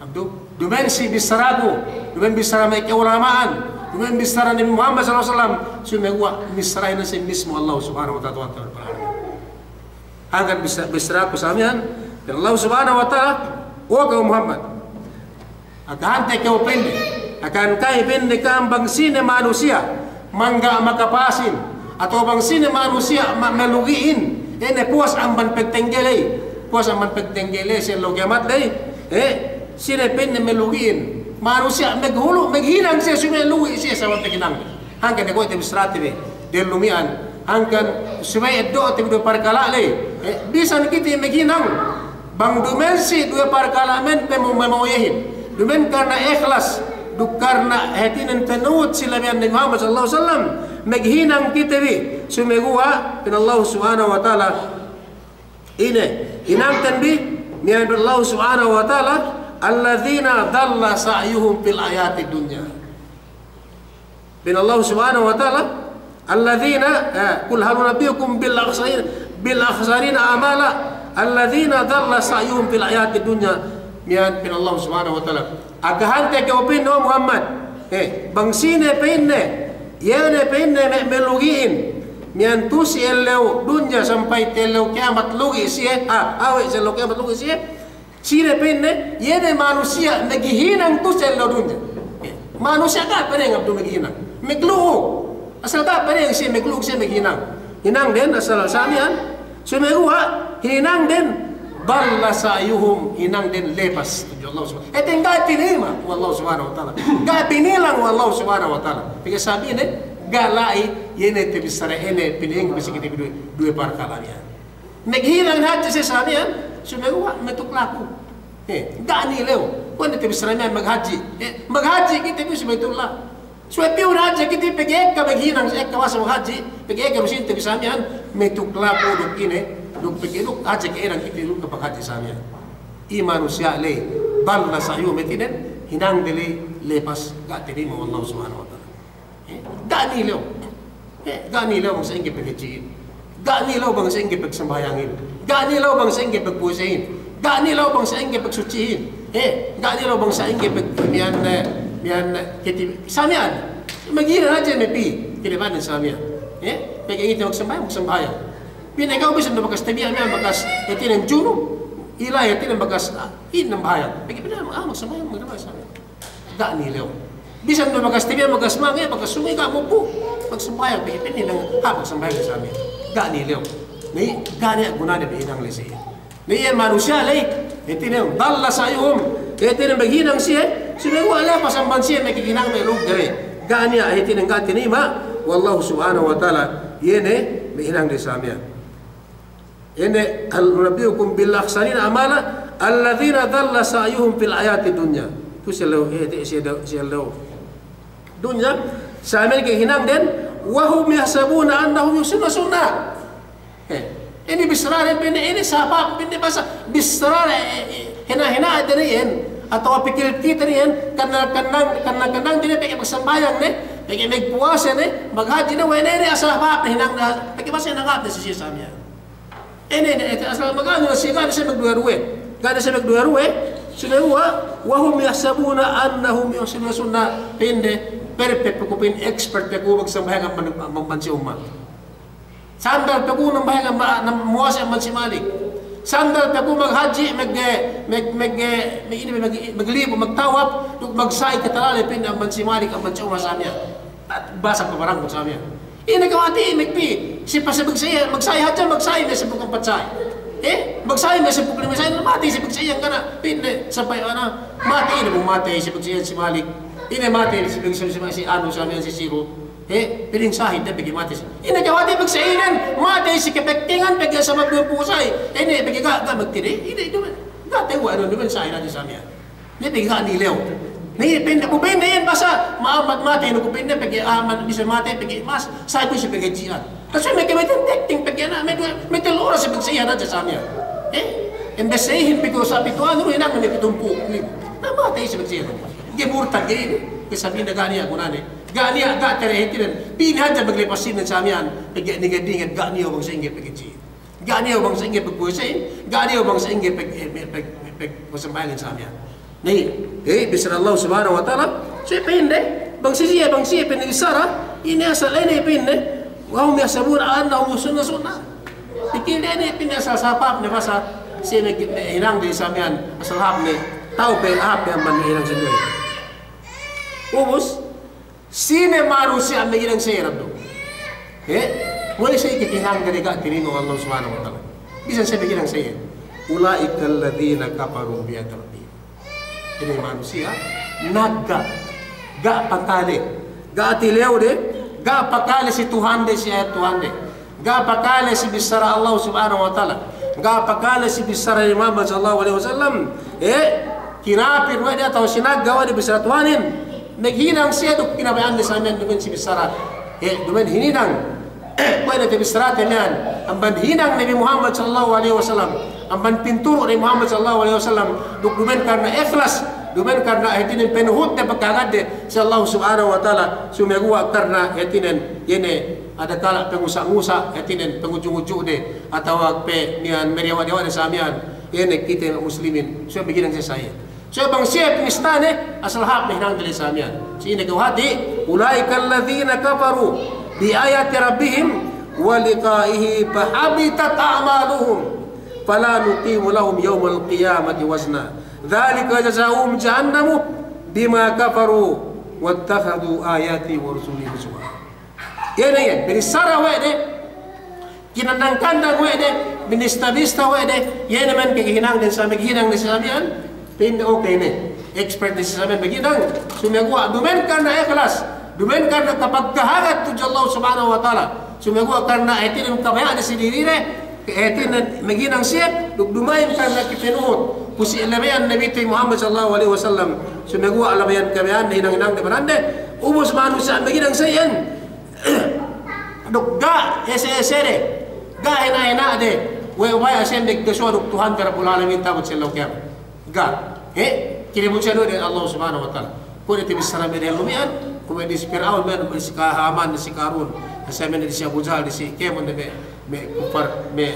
Abdu, duma'in si bissaraku, duma'in bissara me' ka'ulama'an, duma'in bissara Nabi Muhammad sallallahu alaihi wasallam, sumeguwa' bissarahin si mismu Allah Subhanahu wa Ta'ala, Tuhan Rabbul Alamin. Hangkan bis-, bissaraku samiyan, pa'in Allah Subhanahu wa Ta'ala, "O ka'u Muhammad, akahante kew," pa'inne, "akahan kami," pa'inne, "ka'am bang sine manusiya' mangga' makapasin, atawa bang sine manusiya' ma-, malugi'in, ine, puwas amban pagtengge ley, puwas amban pagtengge ley si ellew kiyamat ley, eh, sine," pa'inne, "malugi'in, manusiya' maghulu', maghinang siye, subey lugi' siye sabab paghinang." Hangkan ne kuwe' te bissarate bi, dellu miya'an, hangkan subey eddo'te bi duwe parkala' ley. Eh, bisan kite maghinang, bang duma'in si duwe parkala' miya'an pemau-, pemauyehin. Duma'in karna ikhlas, duk karna hātinen tanuhut si labeyan Nabi Muhammad sallallahu alaihi wasallam, maghinang kite bi, sumeguwa' pa'in Allah Subhanahu wa Ta'ala, ine, hinangten bi, miya'an pa'in Allah Subhanahu wa Ta'ala, "Alladhina dhalla sa'yuhum fil hayatid dunya." Pa'in Allah Subhanahu wa Ta'ala, "Alladhina," eh, "Qul hal unabbi'ukum bil akhsarin, bil akhsarina a'mala, alladhina dhalla sa'yuhum fil hayatid dunya." Miya'an pa'in Allah Subhanahu wa Ta'ala, "Akahante kew," pa'inne, "O Muhammad, eh, bang sine," pa'inne, "iye ne," pa'inne, "me-, malugi'in miya'an tu'u si ellew dunya sampay si ellew kiyamat lugi' siye, ah, awe' si ellew kiyamat lugi' siye, sine," pa'inne, "iye ne manusiya' maghinang tu'u si ellew dunya." Eh, manusiya' ga' panengab du maghinang, maglu'u. Asal ga' panengab siye maglu'u, siye maghinang. Hinangden asal samiyan, sumeguwa' hinangden, "Dhalla sa'yuhum," hinangden lepas tudju Allah Subhanahu. Hātinen ga' tinayima' we' Allah Subhanahu wa Ta'ala. Ga' binilang we' Allah Subhanahu wa Ta'ala. Pegge' sabine, ga' la'i, iye ne tabissara ine, pina'in bi si kite bi duwe, duwe parkala' miya'an. Maghinang hadja siye samiyan, sumeguwa' matuklaku. Eh, ga' nilew. Kuwe' ne tabissara miya'an maghadji'. Eh, maghadji' kite bi si Baitullah. Subey piyun hadja kite, pegge' ekka maghinang, ekka masa maghadji', pegge' ekka du sīnte bi samiyan, matuklaku duk ine, duk pegge' duk hadja ka'ēnan kite duk maghadji' samiyan. Iye manusiya' ley, dhalla sa'yuhum, hātinen, hinangde ley lepas, ga' tinayima' we' Allah Subhanahu wa Ta'ala. Eh, ga' nilew. Eh, ga' nilew bang sa'ingge paghadji'in. Ga' nilew bang sa'ingge pagsambahayangin. Ga' nilew bang sa'ingge pagpuwasehin. Ga' nilew bang sa'ingge pagsuchihin. Eh, ga' nilew bang sa'ingge pag-, miya'an, eh, miya'an, eh, kite bi samiyan. Maghinang hadja me' pī, kite bi samiyan. Eh, pegge' kite magsambahayang, magsambahayang. Pī ne kew bisan du bakas tabiya' miya'an bakas, hātinen junub. Ila hātinen bakas, ah, inin nambahayang. Pegge' pī ne, ah, magsambahayang, magsambahayang samiyan. Ga' nilew. Bisan du bakas tabiya', bakas mangga'i, bakas sungi, ga' mupu'. Magsambahayang, pī, pī ne, ha, magsambahayang samiyan. Ga' nilew. Na, ga' niya' gunane bi hinang ley siye. Na, iye manusiya' ley, hātinen, dhalla sa'yuhum, hātinen maghinang siye, sumeguwa' lepas amban siye me' hinang me' lu'u ley. Ga' niya', hātinen, ga' tinayima' we' Allah Subhanahu wa Ta'ala, iye ne, me' hinang ley samiyan. Ine, "Hal unabbi'ukum bil akhsarina a'mala, alladhina dhalla sa'yuhum fil hayatid dunya." Tu'u si ellew, eh, si ellew, si ellew dunya, samiyan ke hinangden, "Wa hum yahsabuna annahum yuhsinuna sun'a." Eh, ine bissarade, pa'inne, ine sabab, pa'inne, basa bissarade, eh, eh, hina'-hina'de iyan, atawa pikil kite iyan, kannal-kannal, kannal-kannal, pegge' magsambahayang ne, pegge' magpuwase ne, maghadji' ne, we' ne, ine sabab hinangde, pegge' basa hinangde si siye samiyan. Ine, ine, ine, asal maganu na siye, ga' ne siye magduwe-ruwe. Ga' ne siye magduwe-ruwe. Sumeguwa', "Wa hum yahsabuna annahum yuhsinuna sun'a." Pa'inde, perfect pe ku, pa'in expert pe ku magsambahayang amban, amban si ummat. Sandal pe ku nambahayang amban, nam-, muwase amban si Malik. Sandal pe ku maghadji', mag-, mag-, mag-, mag-, ine, mag-, maglibu, magtawaf, duk magsa'i katalale, pa'inde, amban si Malik, amban si Umar samiyan. At basa pe barangkun samiyan. Ine kawati magpī, si pasabagsa'i, magsa'i hadja, magsa'i ne sabab ampat sa'i. Eh, magsa'i ne sabab lime sa'i, matey si pagsa'ihan kana, pa'inde, sampay ana, matey ne bu matey si pagsa'ihan si Malik. Ine matey si pagsa'ihan si, si anu, samiyan si Siru. Eh, pa'in sahid ne pegge' matey si. Ine kawati pagsa'inen, matey si kapektingan pegge' sabab duwempū' sa'i. Ine pegge' ga', ga' magtiri, ine, ine, ga' tewwa' anu, dumen sa'i hadja samiyan. Iye pegge' ga' nilew. Na iye pa'inde, bu pa'inde iyan basa, ma'ambat matey nu ku pa'inde pegge' aman bisan matey pegge' mas, sa'i ku si paghadji'an. Kasi me' kamateyan tekting pegge' na, me' duwe, me' tellu oras si pagsa'ihan hadja samiyan. Eh? Imbes sa'ihin pitu sa pitu anu, hinang me' pitumpū'. Na matey si pagsa'ihan. Ga'i murtad ga'i ine. Ke samiyan ga' niya' gunane. Ga' niya', ga' terehitinan. Pa'in hadja maglepasin samiyan. Pegge' ningad-ningad ga' niya' bang sa'ingge paghadji'in. Ga' niya' bang sa'ingge pagpuwasehin, ga' niya' bang sa'ingge pag-, eh, pag-, pag-, pagsambahayangin samiyan. Na iye, eh, bissara Allah Subhanahu wa Ta'ala, so pa'inde, bang si siye, bang siye pa'inde bissara, ine asal ine pa'inde, "Wa hum yahsabuna annahum yuhsinuna sun'a." Pikil de ne, pinda asal hāp ne, basa sine hinang de sa miya'an, asal hāp ne, ta'u pe hāp ne amban hinang sine. Ubus, sine manusiya' maghinang sa iye du? He? We'ey sa iye hinang de ga' tinimo Allah Subhanahu wa Ta'ala? Bisan sa maghinang sa iye. Ula'ikal ladhina kafaru bi ayati rabbihim. Ine manusiya', nagga', ga' pakale, ga' tilewde, ga' pakale si Tuhande, si ayat Tuhande, ga' pakale si bissara Allah Subhanahu wa Ta'ala, ga' pakale si bissara Muhammad sallallahu alaihi wasallam, eh, kinapir we' de atawa sinagga' we' de bissara Tuhanin, maghinang siye duk pinabaya'ande sa miya'an duma'in si bissara, eh, duma'in hininang. Kuwe' ne tabissarate miya'an, amban hinang Nabi Muhammad sallallahu alaihi wasallam, amban pinturu' Nabi Muhammad sallallahu alaihi wasallam, duk duma'in karna ikhlas, duma'in karna hātinen panuhutde pagkahagadde si Allah Subhanahu wa Ta'ala, sumeguwa' karna hātinen, iye ne adakala' pangusa'-ngusa', hātinen pangujung-ujungde, atawa pe miya'an madiyawa'-diyawa'de sa miya'an, iye ne kite muslimin, sumeguwa' maghinang siye sa iye. So bang siye pinistane, asal hāp ne hinangde ley sa miya'an. Si ine kew hāti, ula'ikal ladhina kafaru bi ayati rabbihim wa liqa'ihi fahabitat a'maluhum fala nuqimu lahum yawmal qiyamati wazna. Dhalika jaza'uhum jahannamu bima kafaru wattakhadhu ayati wa rusuli huzwa. Iye ne iye, binissara we' de, kinandang-kandang we' de, binista-bista we' de, iye ne miya'an kahinangden sa, maghinang ne sa miya'an, pa'inde okey ne, expert ne sa miya'an maghinang, sumeguwa' duma'in karna ikhlas, duma'in karna kapagkahagad tudju Allah Subhanahu wa Ta'ala, sumeguwa' karna hātinen kabaya'an si diride, hātinen maghinang siye, duk duma'in karna kapanuhut pu si labeyan Nabite Muhammad sallallahu alaihi wasallam, sumeguwa' labeyan kabaya'an hinang-hinangde banande, ubus manusiya' maghinang sa iyan, duk ga' ese-esede, ga' hena'-hena'de, we' baya' siye magkasuwa' duk Tuhande Rabbul Alamin ta'abut si ellew kiyamat. Ga'. He? Kinabusihan we' de Allah Subhanahu wa Ta'ala. Kuwe' ne tabissara me' dehellu miya'an, kuwe' ne si Pir'aun miya'an, kuwe' ne si Haman, si Karun, si me' ne si Abu Jahal, si kēmon ne me' me' kuffar, me',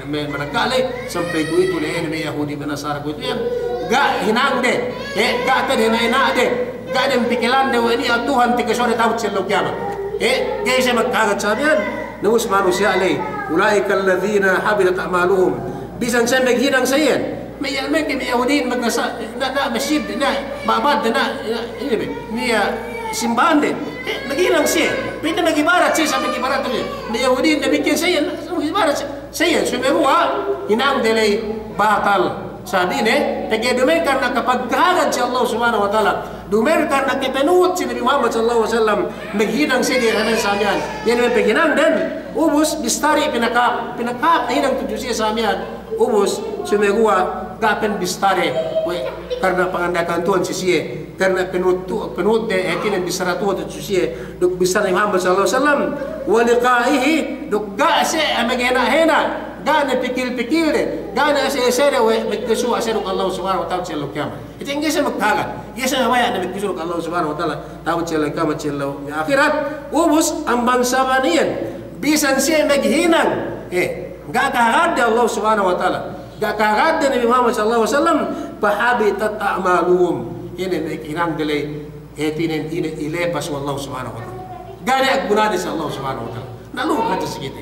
me' managga' ley, sampay kuwe'itu ley, me' Yahudi, me' Nasara kuwe'itu iyan. Ga' hinangde, eh, ga' te'ed hena'-hena'de, ga' dem pikilande we' niya' Tuhan takasuwa'de ta'abut si ellew kiyamat. Eh, ga'i siye magkahagad sa miya'an, ubus manusiya' ley, ula'ikal ladhina habitat a'maluhum. Bisan siye maghinang sa iyan, me' ya-, me' ke me' Yahudihin magnasa-, na, na, masjid, na, ma'bad, na, na, ine be, niya' simbahande. Eh, maghinang siye, pa'inde magibarat siye, sa magibarat siye. Me' Yahudihin damikkiyan sa iyan, magibarat siye. Sa iyan, sumeguwa' hinangde ley batal. Sabab ine, pegge' duma'in karna kapagkahagad si Allah Subhanahu wa Ta'ala, duma'in karna kapanuhut si Nabi Muhammad sallallahu alaihi wasallam, maghinang siye diyahan sa miya'an. Iyan me' paghinangden, ubus bistari pinaka-, pinaka-, hinang tudju siye sa miya'an. Ubus, sumeguwa' ga' pe bistade, we', karna panganda'akan Tuhan si siye. Karna panuhut tu-, panuhutde, hātinen bissara Tuhan tudju siye, duk bissara Muhammad sallallahu alaihi wasallam, wa liqa'ihi, duk ga' siye magena'-hena', ga' ne pikil-pikilde, ga' ne ese-esede we' magkasuwa' siye duk Allah Subhanahu wa Ta'ala si ellew kiyamat. Hātinen ga'i siye magkahagad, ga'i siye mabaya' ne magkasuwa' duk Allah Subhanahu wa Ta'ala ta'abut si ellew kiyamat, si ellew ahirat. Ubus amban sabab iyan, bisan siye maghinang, eh, ga' kahagadde Allah Subhanahu wa Ta'ala. Ga' kahagadde Nabi Muhammad sallallahu alaihi wasallam, fahabitat a'maluhum. Ine me' hinangde ley, hātinen ine ilepas we' Allah Subhanahu wa Ta'ala. Ga' ne gunade si Allah Subhanahu wa Ta'ala. Na lu hadja si kite.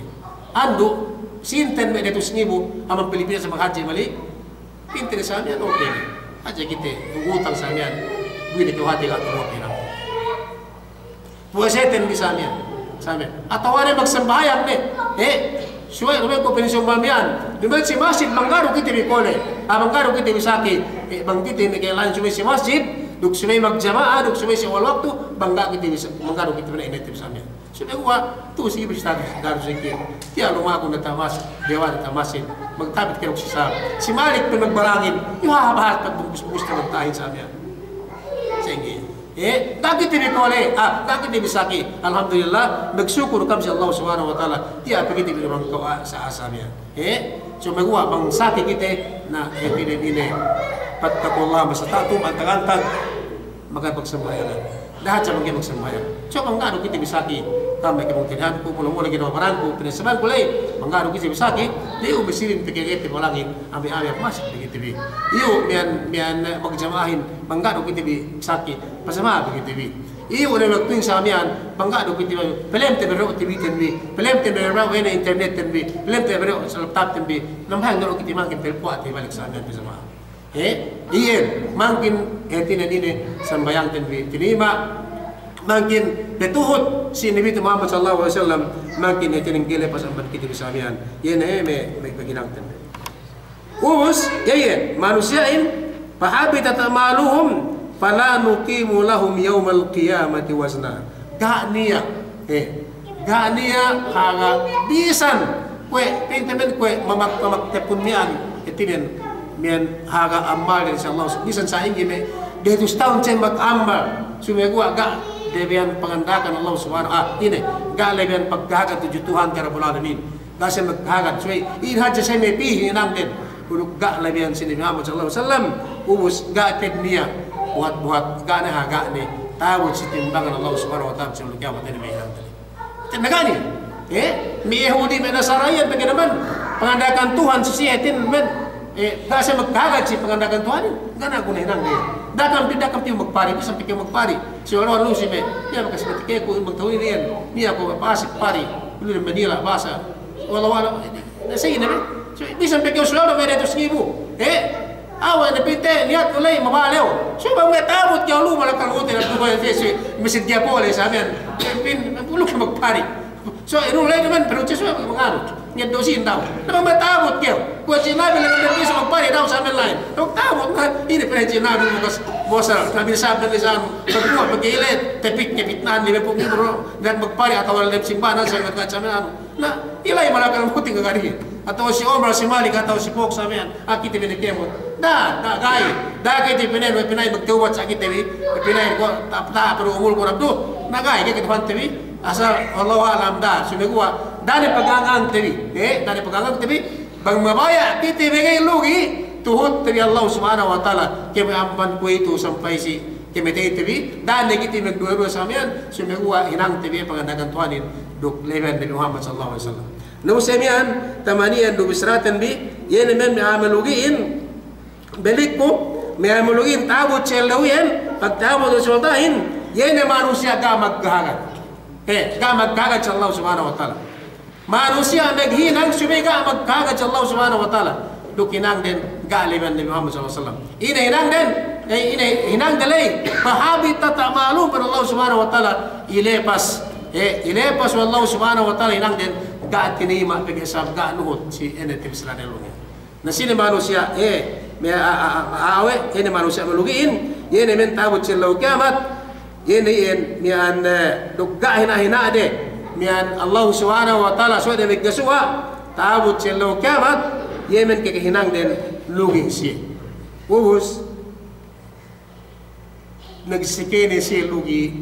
Andu', sinten me' datus ngibu, amban Pilipinas maghadji' mali'. Pinte ne sa miya'an, okey ne. Hadja kite, utang sa miya'an. Buwine kew hāti ga' tuwa pinang. Puwaseten bi sa miya'an. Sa miya'an. Atawa ne magsambahayang ne. Eh, subey duma'in ko' pensiun ba miya'an. Duma'in si masjid bang ga' du kite bi kole'. Ah, bang ga' du kite bi saki. Eh, bang kite bi kēmon subey si masjid. Duk subey magjama'a, duk subey si awal waktu. Bang ga' kite bi sa-, bang ga' du kite bi na inetip sa miya'an. Subey kuwe' tu si iblis tadi, daru si kite. Tiya' lumagun diyata' mas-, diyawa' diyata' masin. Magtapit kēmon si sa. Si Malik pe magbalangin. Iyu ha bahas pagbus-bus magtahin sa miya'an. Sa'ingge. Eh, ga' kite bi kole', ah, ga' kite bi saki. Alhamdulillah, magsukur ka'am si Allah Subhanahu wa Ta'ala. Tiya' pe kite bi urang kawasa sa miya'an. Eh, sumeguwa' bang saki kite, na, eh, pine-pine. Fattaqullaha mastata'tum, antag-antag. Maka pagsambahayangan. Da'a hadja mangga'i magsambahayang. Sumeguwa' bang ga' du kite bi saki. Ka'am me' kēmon tinihanku, mula-mula kite bi baranku, pinasabanku ley. Bang ga' du kite bi saki, di' u misirin pe kite bi balangin. Ambi-ambi masjid pe kite bi. Iyu, miya'an, miya'an, eh, magjama'ahin. Bang ga' du kite bi saki. Pasama' pe kite bi. Iyu' ne waktuhin sa miya'an, bang ga' du kite miya'an, palem te bere' T V ten bi, palem te bere' internet ten bi, palem te bere' laptop ten bi, nambahayang ne du kite miya'an, kite puwa' te balik sa miya'an pisa ma'a. He, iyan, mangkin, hātinen ine, sambahayang ten bi tinima', mangkin, patuhut, si Nabi Muhammad sallallahu alaihi wasallam, mangkin, hātinen ga'i lepas amban kite bi sa miya'an, iyan, he, me', me' paghinang ten bi. Ubus, iye, manusiya'in, فحبطت أعمالهم فلا نقيم لهم يوم القيامة وزنا. Ga' niya', eh, ga' niya' haga' bisan kuwe', pinte men kuwe' mamak-, mamak tepun miya'an, hātinen, miya'an haga' ammalden si Allah, bisan sa'ingge me' dehatus tahun siye mag'ammal, sumeguwa' ga' lebeyan panganda'akan Allah Subhanahu, ah, ine, ga' lebeyan paghaga tudju Tuhan Rabbul Alamin. Ga' siye magkahagad, subey, inin hadja siye me' pī hinangden. Duk ga' labeyan si Nabi Muhammad sallallahu alaihi wasallam, ubus ga' te'ed niya', buhat-buhat, ga' ne haga' ne, ta'abut si timbangan Allah Subhanahu wa Ta'ala si ellew kiyamat inin me' hinangden. Te'ed ne ga' niya'. Eh, me' Yahudi, me' Nasara iyan, pegge' naman panganda'akan Tuhan si siye hātinen, eh, ga' siye magkahagad si panganda'akan Tuhanin, ga' ne guna hinangden. Da'a kam pī, da'a kam pī magpari, bisan pe kew magpari. Si olo-olo si me', niya' bakas matikeku magtahun inin iyan, niya' ku pasik pari, lu ne Manila basa. Wallahu a'lam. Na, sa'ingge ne be? So, bisan pe kew suweldo me' dehatus ngibu. Eh? Awe' ne pinte, niyat ku ley mabalew. So, bang me' ta'abut kew lu malakal mawtin, na, tuwa, si, si, misid kew pole sa miya'an. Pin, lu ke magpari. So, inu ley naman, pero si suwe maganu. Ngeddo' sīn daw. Na, bang me' ta'abut kew. Kuwe' si Nabi ley, bisan magpari daw sa miya'an lain. Bang ta'abut, na, ine pe si Nabi bakas, bosal, Nabi sabda lisan, pagkuwe' pagkile, tapit, tapit na, ni me' pungibro, dan magpari atawa ley simbahan, sa miya'an, sa miya'an, anu. Na, ilay malakal mawtin ga' kadihin. Atawa si Omar, si Malik, atawa si Pok sa miya'an, ah, kite bi ne kēmon. Da'a, da'a ga'i. Da'a kite bi ne, we' pina'in magtawbat sa kite bi, we' pina'in ko', ta', ta', pero umul ko' nabdu. Na ga'i, ga'i kite bi. Asal, wallahu a'lam, da'a, sumeguwa', da'a ne pagangante bi. Eh, da'a ne pagangante bi. Bang mabaya' kite bi ga'i lugi', tuhut te bi Allah Subhanahu wa Ta'ala, kēmon amban kuwe'itu sampay si kēmon te bi, da'a ne kite magduwe-duwe sa miya'an, sumeguwa' hinangte bi panganda'akan Tuhanin, duk labeyan Nabi Muhammad sallallahu alaihi wasallam. Na, ubus miya'an, tamaniyan du bissaraten bi, iye ne me' a'a malugi'in, balikku, me' a'a malugi'in ta'abut si ellew iyan, pagta'abut si ellew tahin, iye ne manusiya' ga' magkahagad. Eh, ga' magkahagad si Allah Subhanahu wa Ta'ala. Manusiya' maghinang subey ga' magkahagad si Allah Subhanahu wa Ta'ala. Duk hinangden ga' labeyan Nabi Muhammad sallallahu alaihi wasallam. Ine hinangden, eh, ine hinangden ley, فحبطت أعمالهم, pa'in Allah Subhanahu wa Ta'ala, ilepas, eh, ilepas we' Allah Subhanahu wa Ta'ala hinangden, ga' tinayima' pegge' sabab ga' nuhut si ine tebis laden lugi'. Na sine manusiya', eh, me' a-, a-, a-, awe', ine manusiya' malugi'in, iye ne me' ta'abut si ellew kiyamat, iye ne iyan, miya'an, eh, duk ga' hina'-hina'de, miya'an Allah Subhanahu wa Ta'ala, suwe' de magkasuwa', ta'abut si ellew kiyamat, iye me' kakahinangden lugi' siye. Ubus, Nagsikene siye lugi',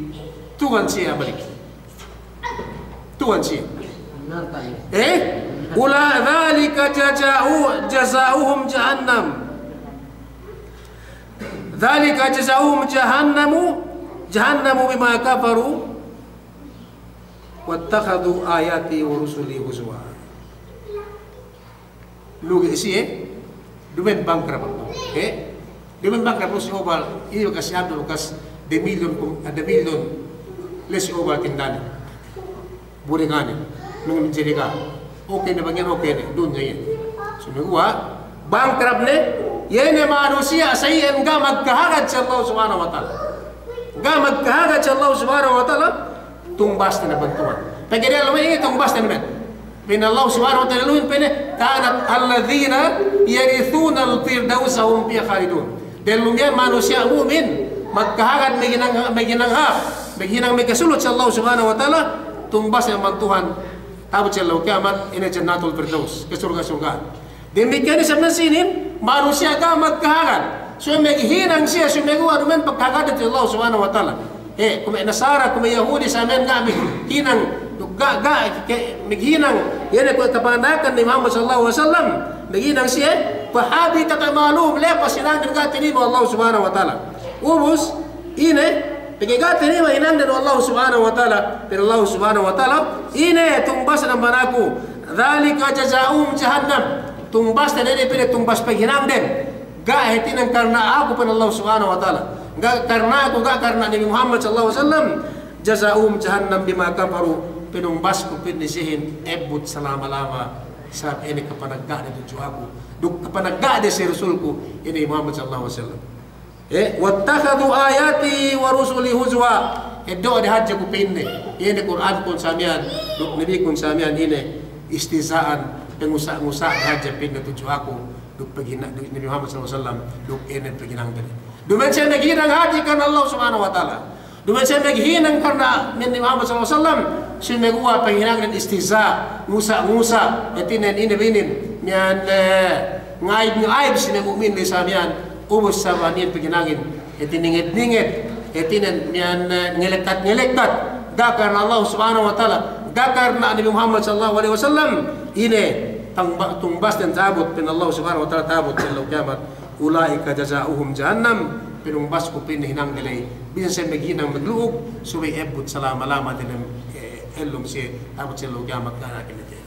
tuwan siye amalik. Tuwan siye. Eh? Ula-, ذلك جزاؤ-، جزاؤهم جهنم. ذلك جزاؤهم جهنم، جهنم بما كفروا واتخذوا آياتي ورسلي هزوا. Lugi' siye, duma'in bankrupt. Eh? Duma'in bankrupt si Obal, iye bakas si Abdul bakas de milyon, de milyon le si Obal tindane. Buringanin, nung jeriga. Oke ne bang iyan, oke ne, dunya iyan. Sumeguwa', bankrupt ne, iye ne manusiya' sa iyan ga' magkahagad si Allah Subhanahu wa Ta'ala. Ga' magkahagad si Allah Subhanahu wa Ta'ala, Tungbasne ne bantuhan. Pegge' diyalem inin tungbasne ne men. Pa'in Allah Subhanahu wa Ta'ala, lu'in pa'inne, كانت الذين يرثون الفردوس هم فيها خالدون. Diyalem iyan manusiya' mu'min, magkahagad maghinang, maghinang hāp, maghinang magkasulut si Allah Subhanahu wa Ta'ala, tungbasne ne bantuhan, ta'abut si ellew kiyamat, ine Jannatul Firdaus, kasurga'-surga'an. Damikkiyan isab ne sinin, manusiya' ga' magkahagad. So maghinang siye, sumeguwa' duma'in pagkahagadan si Allah Subhanahu wa Ta'ala. Eh, kuwe' Nasara, kuwe' Yahudi, sa miya'an ga' maghinang, ga', ga', ke-, maghinang. Iye ne kuwe' kapanganda'akan Nabi Muhammad sallallahu alaihi wasallam, maghinang siye, فحبطت أعمالهم, lepas hinangden ga' tinayima' Allah Subhanahu wa Ta'ala. Ubus, ine, pegge' ga' tinayima' hinangden Allah Subhanahu wa Ta'ala, pa'in Allah Subhanahu wa Ta'ala, ine tungbasden amban aku, ذلك جزاؤهم جهنم. Tungbasden inin pa'inne tungbas paghinangden. Ga' hātinen karna' aku pa'in Allah Subhanahu wa Ta'ala. Ga' karna aku, ga' karna Nabi Muhammad sallallahu alaihi wasallam, jaza'uhum jahannam bima kafaru, panumbasku pa'inne siyehin ebbut salama-lama, sabab ine kapanagga'de tudju aku, duk kapanagga'de si Rasulku, ine Muhammad sallallahu alaihi wasallam. Eh, wattakhadhu ayati wa rusuli huzwa. Eddo'de hadja ku pa'inne, ine Kur'ankun samiyan, duk Nabikun samiyan ine istihza'an, pangusa'-ngusa' hadja pa'inne tudju aku, duk paghina-, duk Nabi Muhammad sallallahu alaihi wasallam, duk ine paghinangde. Duma'in siye maghinang hadja karna Allah Subhanahu wa Ta'ala. Duma'in siye maghinang karna Nabi Muhammad sallallahu alaihi wasallam, sumeguwa' paghinangden istihza', ngusa'-ngusa', hātinen ine binin, miya'an, eh, nga'ayib-nga'ayib si me' mu'min ne samiyan, ubus sabab iyan paghinangin, hātinen ninged-ninged, hātinen miya'an, eh, ngelekkat-ngelekkat, ga' karna Allah Subhanahu wa Ta'ala, ga' karna Nabi Muhammad sallallahu alaihi wasallam, ine tangba-, tungbasden ta'abut, pa'in Allah Subhanahu wa Ta'ala ta'abut, si ellew kiyamat. Ula'ika jaza'uhum jahannam, panumbasku pa'inne hinangde ley, bisan siye maghinang maglu'ug, subey ebbut salama-lama diyalem, eh, ellum siye, ta'abut si ellew kiyamat, ga' ne kinete.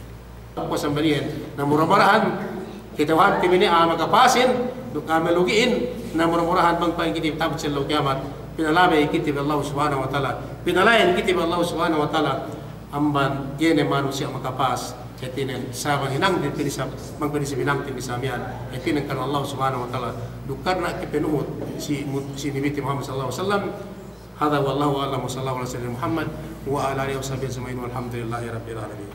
Kuwe' sambaliyen, na mura-murahan, kata'uhante bi ne a'a makapasin, duk a'a malugi'in, na mura-murahan bang pa'in kite ta'abut si ellew kiyamat, pinalabey kite bi Allah Subhanahu wa Ta'ala, pinalayan kite bi Allah Subhanahu wa Ta'ala, amban iye ne manusiya' makapas, hātinen, sabab hinangte bi isab, bang pa'in isab hinangte bi samiyan, hātinen karna Allah Subhanahu wa Ta'ala, duk karna kapanuhut si mu-, si Nabite Muhammad sallallahu alaihi wasallam. Hadha wallahu a'lam wa sallallahu ala sayyidina Muhammad wa ala alihi wa sahbihi ajma'in walhamdulillahi rabbil alamin.